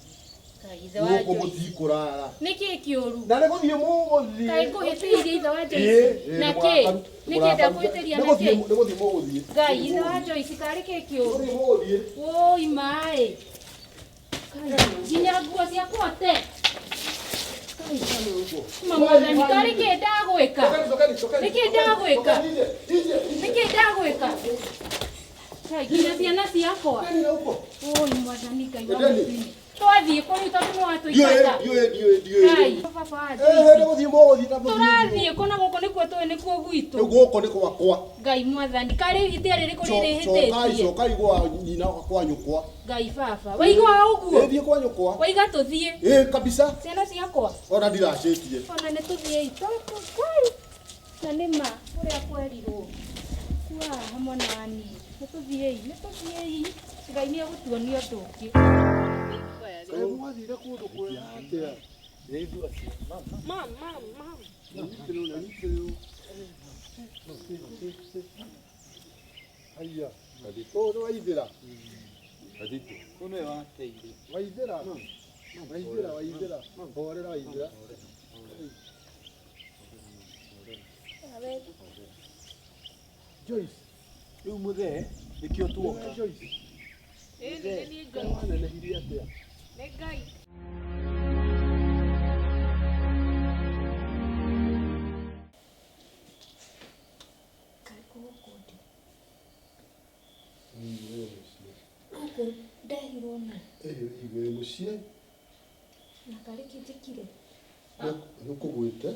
Ngai ithe wa gũkũ Joyce. mũtikũrara. Nĩ kĩ kĩũru? Na nĩ gũthiĩ mũgũthiĩ. Kaĩ ngũhĩtĩirie ithe wa Ĩĩ, Joyce? ĩĩ, Na nĩ kĩ? mũrakaru, Nĩ kĩ mũrakaru. ndakũhĩtĩria Nĩ na gũthiĩ kĩ? nĩ gũthiĩ mũgũthiĩ. Ngai ithe wa Joyce karĩ kĩ kĩũru? Nĩ gũthiĩ mũgũthiĩ. Wũi maĩ. Ngai, nginya nguo ciakwa te. Ngai, mwathani karĩ kĩ ndagwĩka? Nĩ kĩ ndagwĩka? Nĩ kĩ ndagwĩka? Ngai, nginya ciana ciakwa. Wũi mwathani Ngai wa Endeni. matu-inĩ. Twathiĩ kũ rĩu tondũ nĩ Ndiũĩ, watũingata? ndiũĩ, ndiũĩ, ndiũĩ. Ngai, baba wa Ĩhĩ, Joyce. nĩ gũthiĩ mũgũthiĩ na mũthiĩ. Tũrathiĩ kũ na gũkũ nĩkuo tũĩ nĩkuo gwitũ. Rĩu gũkũ nĩ gwakwa. Ngai mwathani karĩ itĩa rĩrĩkũ Cokai, rĩrĩhĩtĩtie? cokai gwa nyina kwa nyũkwa. Ngai baba waigua ũguo? Ĩĩ, thiĩ kwa nyũkwa. Waiga tũthiĩ. Ĩĩ, kabisa. Ciana ciakwa. Ona ndiracĩtie. Ona nĩ tũthiĩi tondũ Ngai na nĩ ma ũrĩa kwerirwo. Kua haha mwana wa niĩ. Nĩ tũthiĩi, nĩ tũthiĩi. Ngai nĩ egũtuonia ũndũ ũngĩ. Kaĩ mwathire kũndũ kwega atĩa? Mam, mam, mam. Haiya. Ũũ nĩ waithĩra. Gatitũ. Ũyũ nĩwe wateire. Waithĩra. Waithĩra, waithĩra. Horera waithĩra. Joyce. Rĩu mũthee nĩkĩo tuoka. Joyce. Ĩĩ nĩ niĩ Joyce. Wanenehirie atĩa? Nĩ Ngai. Kaĩ gũkũ ndĩ? Gũkũ nderirwo nũ? Ĩhĩ, wĩ mũciĩ. Na karĩ kĩ njĩkire? Nĩ kũgwĩte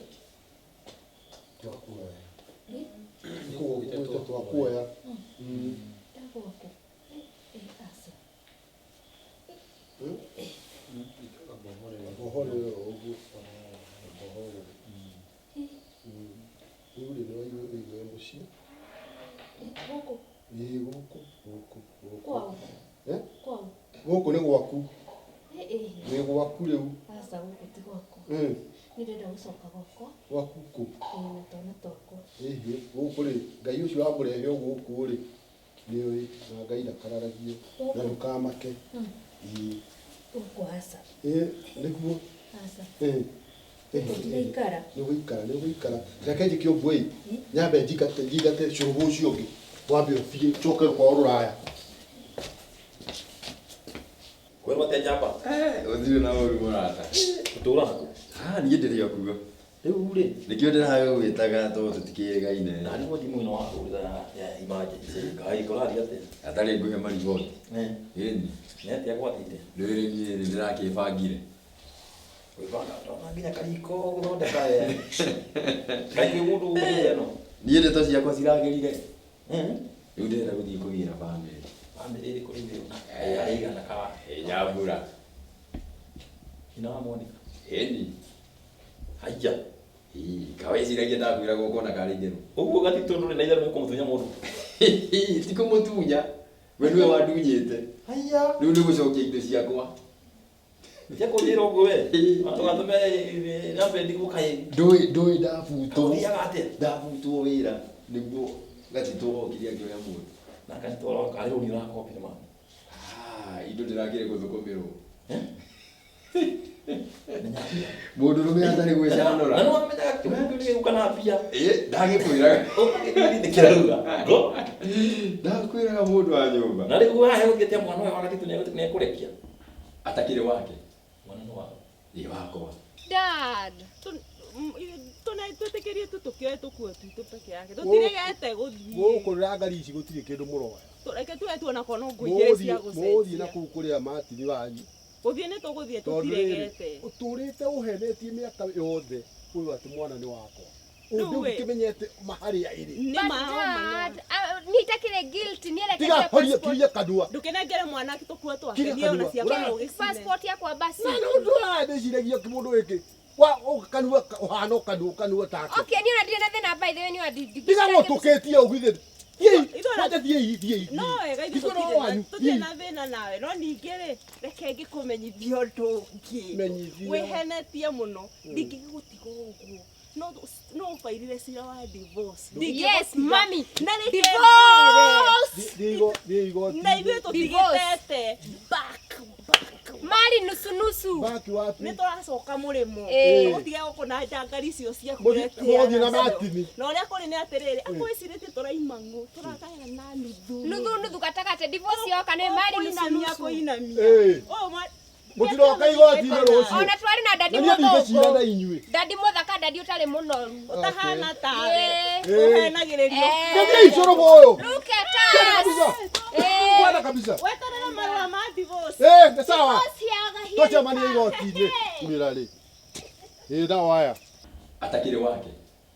twakuoya. Nĩ kũgwĩte twakuoya. Ndagwakwo. Ĩ aca. Ũhorere o ũguo. Ũhorere. Rĩu rĩ, nĩ waigua wĩ mũciĩ. Gũkũ Ĩĩ, gũkũ, gũkũ, gũkũ. kwaũ? Eh? Kwaũ? Gũkũ nĩ gwaku. Ĩ ĩ. Nĩ gwaku rĩu. Aca gũkũ ti gwakwa. Nĩ ndĩrenda gũcoka gwakwa. Gwaku kũ? Ĩ na twana twakwa. Ĩhĩ, gũkũ rĩ, Ngai ũcio wamũrehe o gũkũ rĩ, nĩũĩ na Ngai ndakararagio na ndũkamake. Ĩĩ. Gũkũ aca. Ĩĩ, nĩguo. Aca. Ĩĩ. Gũkũ ndiraikara. Nĩ ũgũikara, nĩ ũgũikara. Reke njĩke ũguo ĩ, nyambe njingate njingate cũrũbũ ũcio ũngĩ, wambe ũthiĩ njoke kwao rũraya. Kwĩrwo atĩa njamba? Ũthire na ũru mũrata. Ũtũraga kũ? Ah, niĩ ndĩrĩ o kuo. Rĩu rĩ, Nĩkĩo ndĩragũgwĩtaga tondũ tũtikĩrĩgaine. ndarigwo thimũ ĩno wahũrĩra ya emergency. Ngai kũrathiĩ atĩa? Atarĩ ngũhe mariboti. Eh, Ĩni. nĩ atĩa gwathiĩte? Rĩrĩ niĩ nĩ ndĩrakĩbangire. Gwĩbanga ndona nginya kariko gũthondeka we. Ngai kwĩ mũndũ gũkũ ĩno. Niĩ ndeto ciakwa ciragĩrire. Eh, Rĩu ndĩrenda gũthiĩ kũgĩra bamĩrĩ. bamĩrĩ ĩrĩkũ rĩu ĩyo? Ĩigana ka? Ĩ nyambura. Nyina wa Monica. Ĩni. Haiya. Ĩ, kaweciragia ndakwĩra gũkũ ona karĩ itherũ. Ũguo gatitũ ndũrĩ na itherũ mũkũmũtunya mũndũ. Ti kũmũtunya. We nĩwe wandunyĩte. Haiya. Rĩu nĩ gũcokia indo ciakwa. Tia kũnjĩra ũguo we. Ndũgatũme nyambe ndigwo kaĩ. Ndũĩ ndũĩ ndabutwo. Gũthiaga atĩa? Ndabutwo wĩra nĩguo gatitũ okire akĩoya mũndũ. Na gatitũ aroka arĩ rũni ũrakobire mami. Ah, indo ndĩrakĩrĩ gũthũkũmĩrwo. Menya Mũndũ rũme atarĩ gwĩcanũra. Na nĩ wamenyaga kĩmũndũ nĩ gĩũka na mbia. Ĩ, ndagĩkwĩraga. Ũkĩrauga. Ngo. Ndakwĩraga mũndũ wa nyũmba. Na rĩu haha gũthiĩte mwana ũyũ wa gatitũ nĩ ekũrekia. Atakĩrĩ wake. Mwana nĩ wao. Ĩ wakwa. Dad. Twĩtĩkĩrie tu tũkĩoe tũkuo twitũ peke yake. Tũtiregete gũthiĩ. Gũkũ ngari ici gũtirĩ kĩndũ mũroya. Reke tuwe tuona kono ngũ igĩrĩ cia Mũgũthiĩ na gũcenjia. kũu kũrĩa Martin wanyu. Gũthiĩ nĩ tũgũthiĩ Tondũ rĩrĩ, tũtiregete. ũtũrĩte ũhenetie mĩaka yothe ũyũ atĩ mwana nĩ wakwa. Rĩu Ũndũ we. ũngĩmenyete harĩa ĩrĩ. Nĩ But ma dad, niĩ itakĩrĩ guilty, niĩ Tiga reketie horia passport. kiria kanua. Ndũkĩnengere mwana tũkuo twake Kiria niĩ ona kanua. ciakwa Ũra- ũgĩcine. Passport yakwa basi. Na nĩ ũndũ ũrandĩciragia kĩmũndũ gĩkĩ. Wa kanua ũhana kanua kanua take. Okay, niĩ ona ndirĩ na thĩna by the way, niĩ ona Tiga gũtũkĩtie ũguo ithe. Thiĩi, Ithuĩ ona- kwanja thiĩi, thiĩi. No wega ithuĩ Ithuĩ no wanyu, tũtirĩ thiĩi. na thĩna nawe no ningĩ rĩ reke ngĩkũmenyithie ũndũ ũngĩ. Menyithia. Wĩhenetie mũno ndingĩgũtiga ũguo no ũbairire cira wa divorce. Yes, mami. Na reke Divorce. Thiĩi thiĩi igoti. na ithuĩ tũtigĩtete back back Mali nusu nusu. Baki wapi? nĩ tũracoka mũrĩmo Ĩĩ. tũgũtiga gũkũ na njangari icio ciaku Mũgũthiĩ na Martin. na ũrĩa kũrĩ nĩ atĩrĩrĩ akwĩcirĩtie tũraima ng'ũ tũragayana na nuthu Nuthu nuthu gatagatĩ divorce yoka nĩ mali nusu Kũinamia nusu. kũinamia Ĩĩ. Ũyũ Mũtiroka igoti-inĩ rũciũ. Ona twarĩ na dadi Na niĩ ndingĩcira na mũthũngũ. inyuĩ. Dadi mũthaka, dadi ũtarĩ mũnoru. ũtahana tawe Ĩĩ. ũhenagĩrĩrio Thiĩi cũrũbũ ũyũ. Look at Kwenda us. kabisa. Ĩĩ. Kwenda kabisa. weterere marũa ma divorce Eh, nĩ sawa. Divorce yaga here. Tũcemanie igoti-inĩ. Umĩra rĩ. Ĩ dawa aya. Atakĩrĩ wake.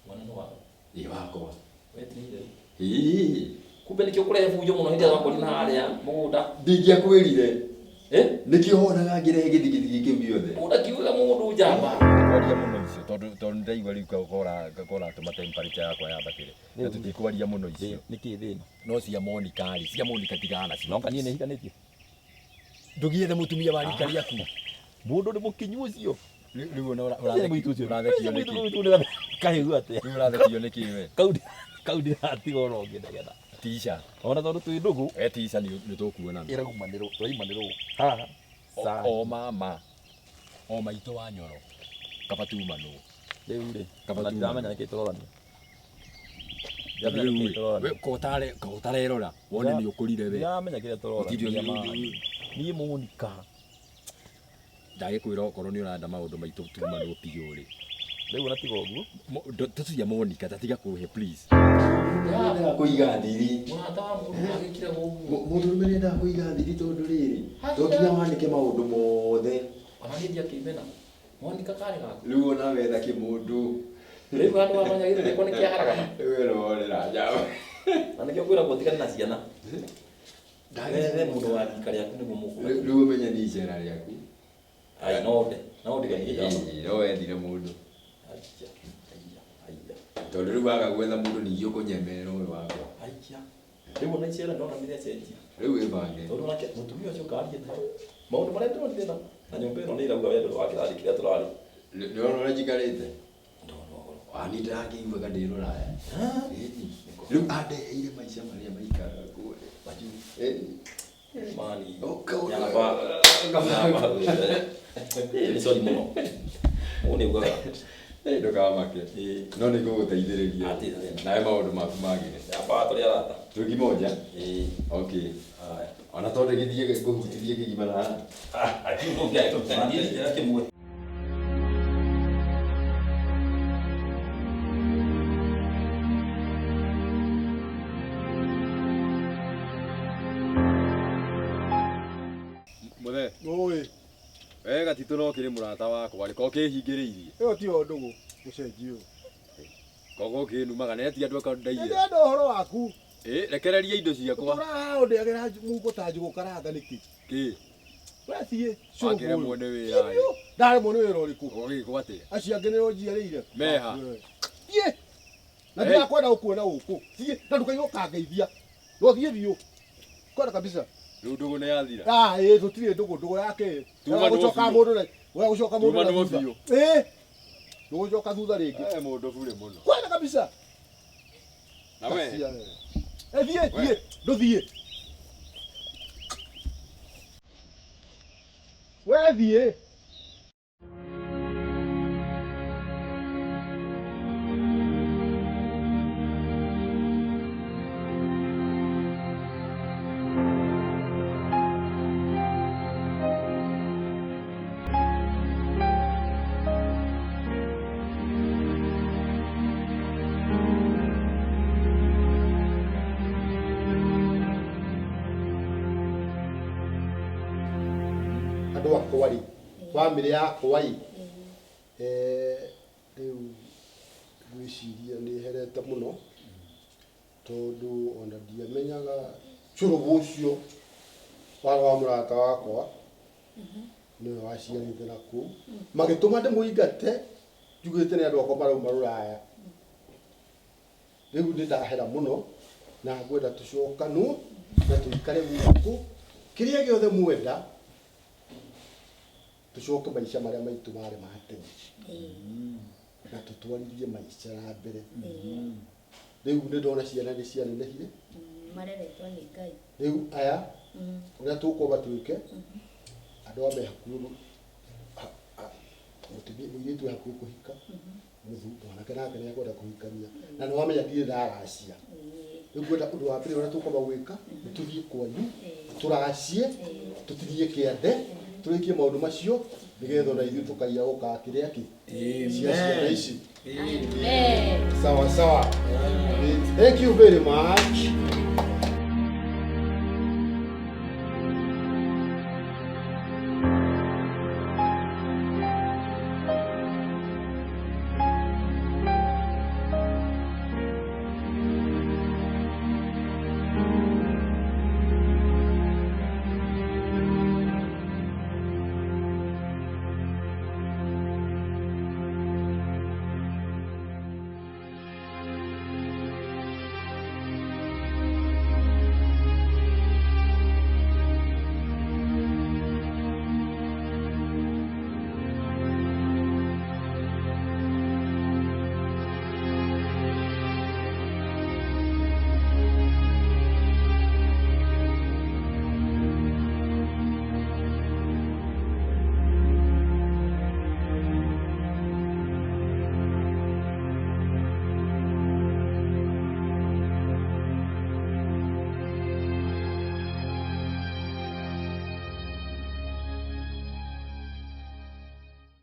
Mwana nĩ waku. Ĩ wakwa. Wetirire. Ĩĩ. Kumbe nĩkĩo kũrehe bunjo mũno hĩndĩ ĩrĩa twakorire harĩa mũgũnda. Ndingĩakwĩrire. Eh? Nĩkĩo wonaga ngĩrehe gĩthigithigi kĩu gĩothe. Mũgũnda kiuga mũndũ njamba. Kwaria mũno icio tondũ ndaigua rĩu koratũma temperature yakwa yambatĩre. Na tũtikwaria mũno icio. Nĩkĩ thĩna? No cia Monica rĩ, cia Monica tigana nacio. Nonga niĩ nĩhikanĩtie. Ndũgĩethe mũtumia wa rika rĩaku. Mũndũ nĩ mũkinyu ũcio. Rĩu ona ũrathekio nĩkĩ? Kahĩu atĩa? Rĩu ũrathekio nĩkĩ we? Kau ndiratiga oro ngĩnegena. Tisha. Ona tondũ twĩ ndũgũ. We tisha nĩ tũkuonana. Ĩraumanĩrwo, tũraimanĩrwo haha. O mama. O maitũ wa Nyoro. Kaba tumanwo. Rĩu rĩ, Kaba ona tumanwo. ndiramenya nĩkĩ tũrorania. Rĩu we ko ũtarerora wone nĩ ũkũrire we. Ndiramenya kĩrĩa Gũtirĩ tũrorania. ũndũ. Niĩ Monica. Ndagĩkwĩra okorwo nĩ ũrenda maũndũ maitũ tumanwo biũ rĩ. Rĩu ona tiga ũguo. Tũcia Monica tatiga kũhe please. Nĩendaga kũiga thiri. Mũrata wa mũndũ agĩkire ũguo. Mũndũrũme nĩendaga kũiga thiri tondũ rĩrĩ to nginya wanĩke maũndũ mothe. Ona niĩ ndiakĩmena. Monica karĩ gaku. Rĩu ona wetha kĩmũndũ. Rĩu handũ wa manya gĩthĩ gĩakwa nĩkĩaharagana. Rĩu ĩrorera njaũ. Na nĩkĩo ngwĩragwo tigane na ciana. Wethe mũndũ wa rika rĩaku nĩguo mũkũgana. Rĩu ũmenye nĩ icera rĩaku. Ai no nde. No ndigathiĩ njamba. Ĩĩ, no wethire mũndũ. Aiya, aiya, aiya. Tondũ rĩu waga gwetha mũndũ ningĩ ũkũnyemerera ũyũ wakwa. Aiya. Rĩu ona icera ndona nĩrĩacenjia. Rĩu wĩbange. Tondũ nake mũtumia ũcio karie nawe. Maũndũ marĩa ndĩronire na nyũmba ĩno nĩ ĩrauga wendo wa kĩrathi kĩrĩa tũrarĩ. Nĩwona ũrĩa njikarĩte? Ndona ũhoro. Ni ndĩrakĩiguaga ndĩ rũraya. Rĩu andeheire maica marĩa maikaraga kũrĩa. Majuu. Ĩĩ. Mani. Ũka- Nyamba. Nyamba. Nĩ sorry mũno. Ũũ nĩ ugaga. Ndũkamake. No nĩ ngũgũteithĩrĩria. Hatirĩ thĩna. Nawe maũndũ maku magĩre. Nyamba tũrĩ arata. Twĩ kimoja? Ĩĩ. Okay. Haya. Ona tondũ gĩthiĩ ngũhutithie kĩgima na haha. Ah, akiu ndũngĩagĩtũtania njĩra kĩmwe. Mũthee. Ũĩ. We gatitũ no kĩrĩ mũrata wakwa rĩ, ko kĩhingĩrĩirie. Ĩyo tiyo ndũgũ gũcenjio. Kogo kĩnumaga na eti andũ akandaire. Ndĩrenda ũhoro waku. Ĩ, rekereria indo ciakwa. Ũtũraga ũndĩagĩra mũhuko ta njũgũ karanga nĩkĩ? Kĩ? We thiĩ. Wakĩremwo nĩ wĩra rĩ. Ndaremwo nĩ wĩra ũrĩkũ? Ũgĩkwo atĩa? Acio angĩ nĩo njiarĩire. Meha. Thiĩ. Na ndirakwenda gũkuona gũkũ. Thiĩ na ndũkaigua ũkangeithia. No thiĩ biũ. Kwenda kabisa. Rĩu ndũgũ nĩ yathira. Ah, ĩ tũtirĩ ndũgũ ndũgũ yake. Tuma Gũcoka nũũ biũ. mũndũ na wa gũcoka mũndũ Tuma na nũũ thutha. biũ. Ĩ. Ndũgũcoka thutha rĩngĩ. Eh, mũndũ burĩ mũno. Kwenda kabisa. Na we. Eh, thiĩ thiĩ ndũthiĩ. We thiĩ. Andũ akwa rĩ, bamĩrĩ yakwa rĩ, rĩu ngwĩciria nĩ herete mũno tondũ ona ndiamenyaga cũrũbũ ũcio warĩ wa mũrata wakwa nĩwe waciarĩte na kũu magĩtũma ndĩmũingate njugĩte nĩ andũ akwa marauma rũraya. Rĩu nĩ ndahera mũno na ngwenda tũcokanwo na tũikare gũkũ kĩrĩa gĩothe mwenda tũcoke maica marĩa maitũ marĩ ma tene na tũtwarithie maica na mbere. Rĩu nĩ ndona ciana nĩ cianenehire. Mareretwo nĩ Ngai. Rĩu aya ũrĩa tũkwamba twĩke andũ aya me hakuhĩ mũtumia mũirĩtu e hakuhĩ kũhika, mwanake nake nĩ ekwenda kũhikania na nĩ wamenya ndirĩ ndaracia. Rĩu ngwenda ũndũ wa mbere ũrĩa tũkwamba gwĩka nĩ tũthiĩ kwanyu tũracie tũtinie kĩande tũrĩkie maũndũ macio nĩgetha ona ithuĩ tũkaiya gũka kĩrĩa kĩ cia ciana ici. Sawa sawa. Thank you very much.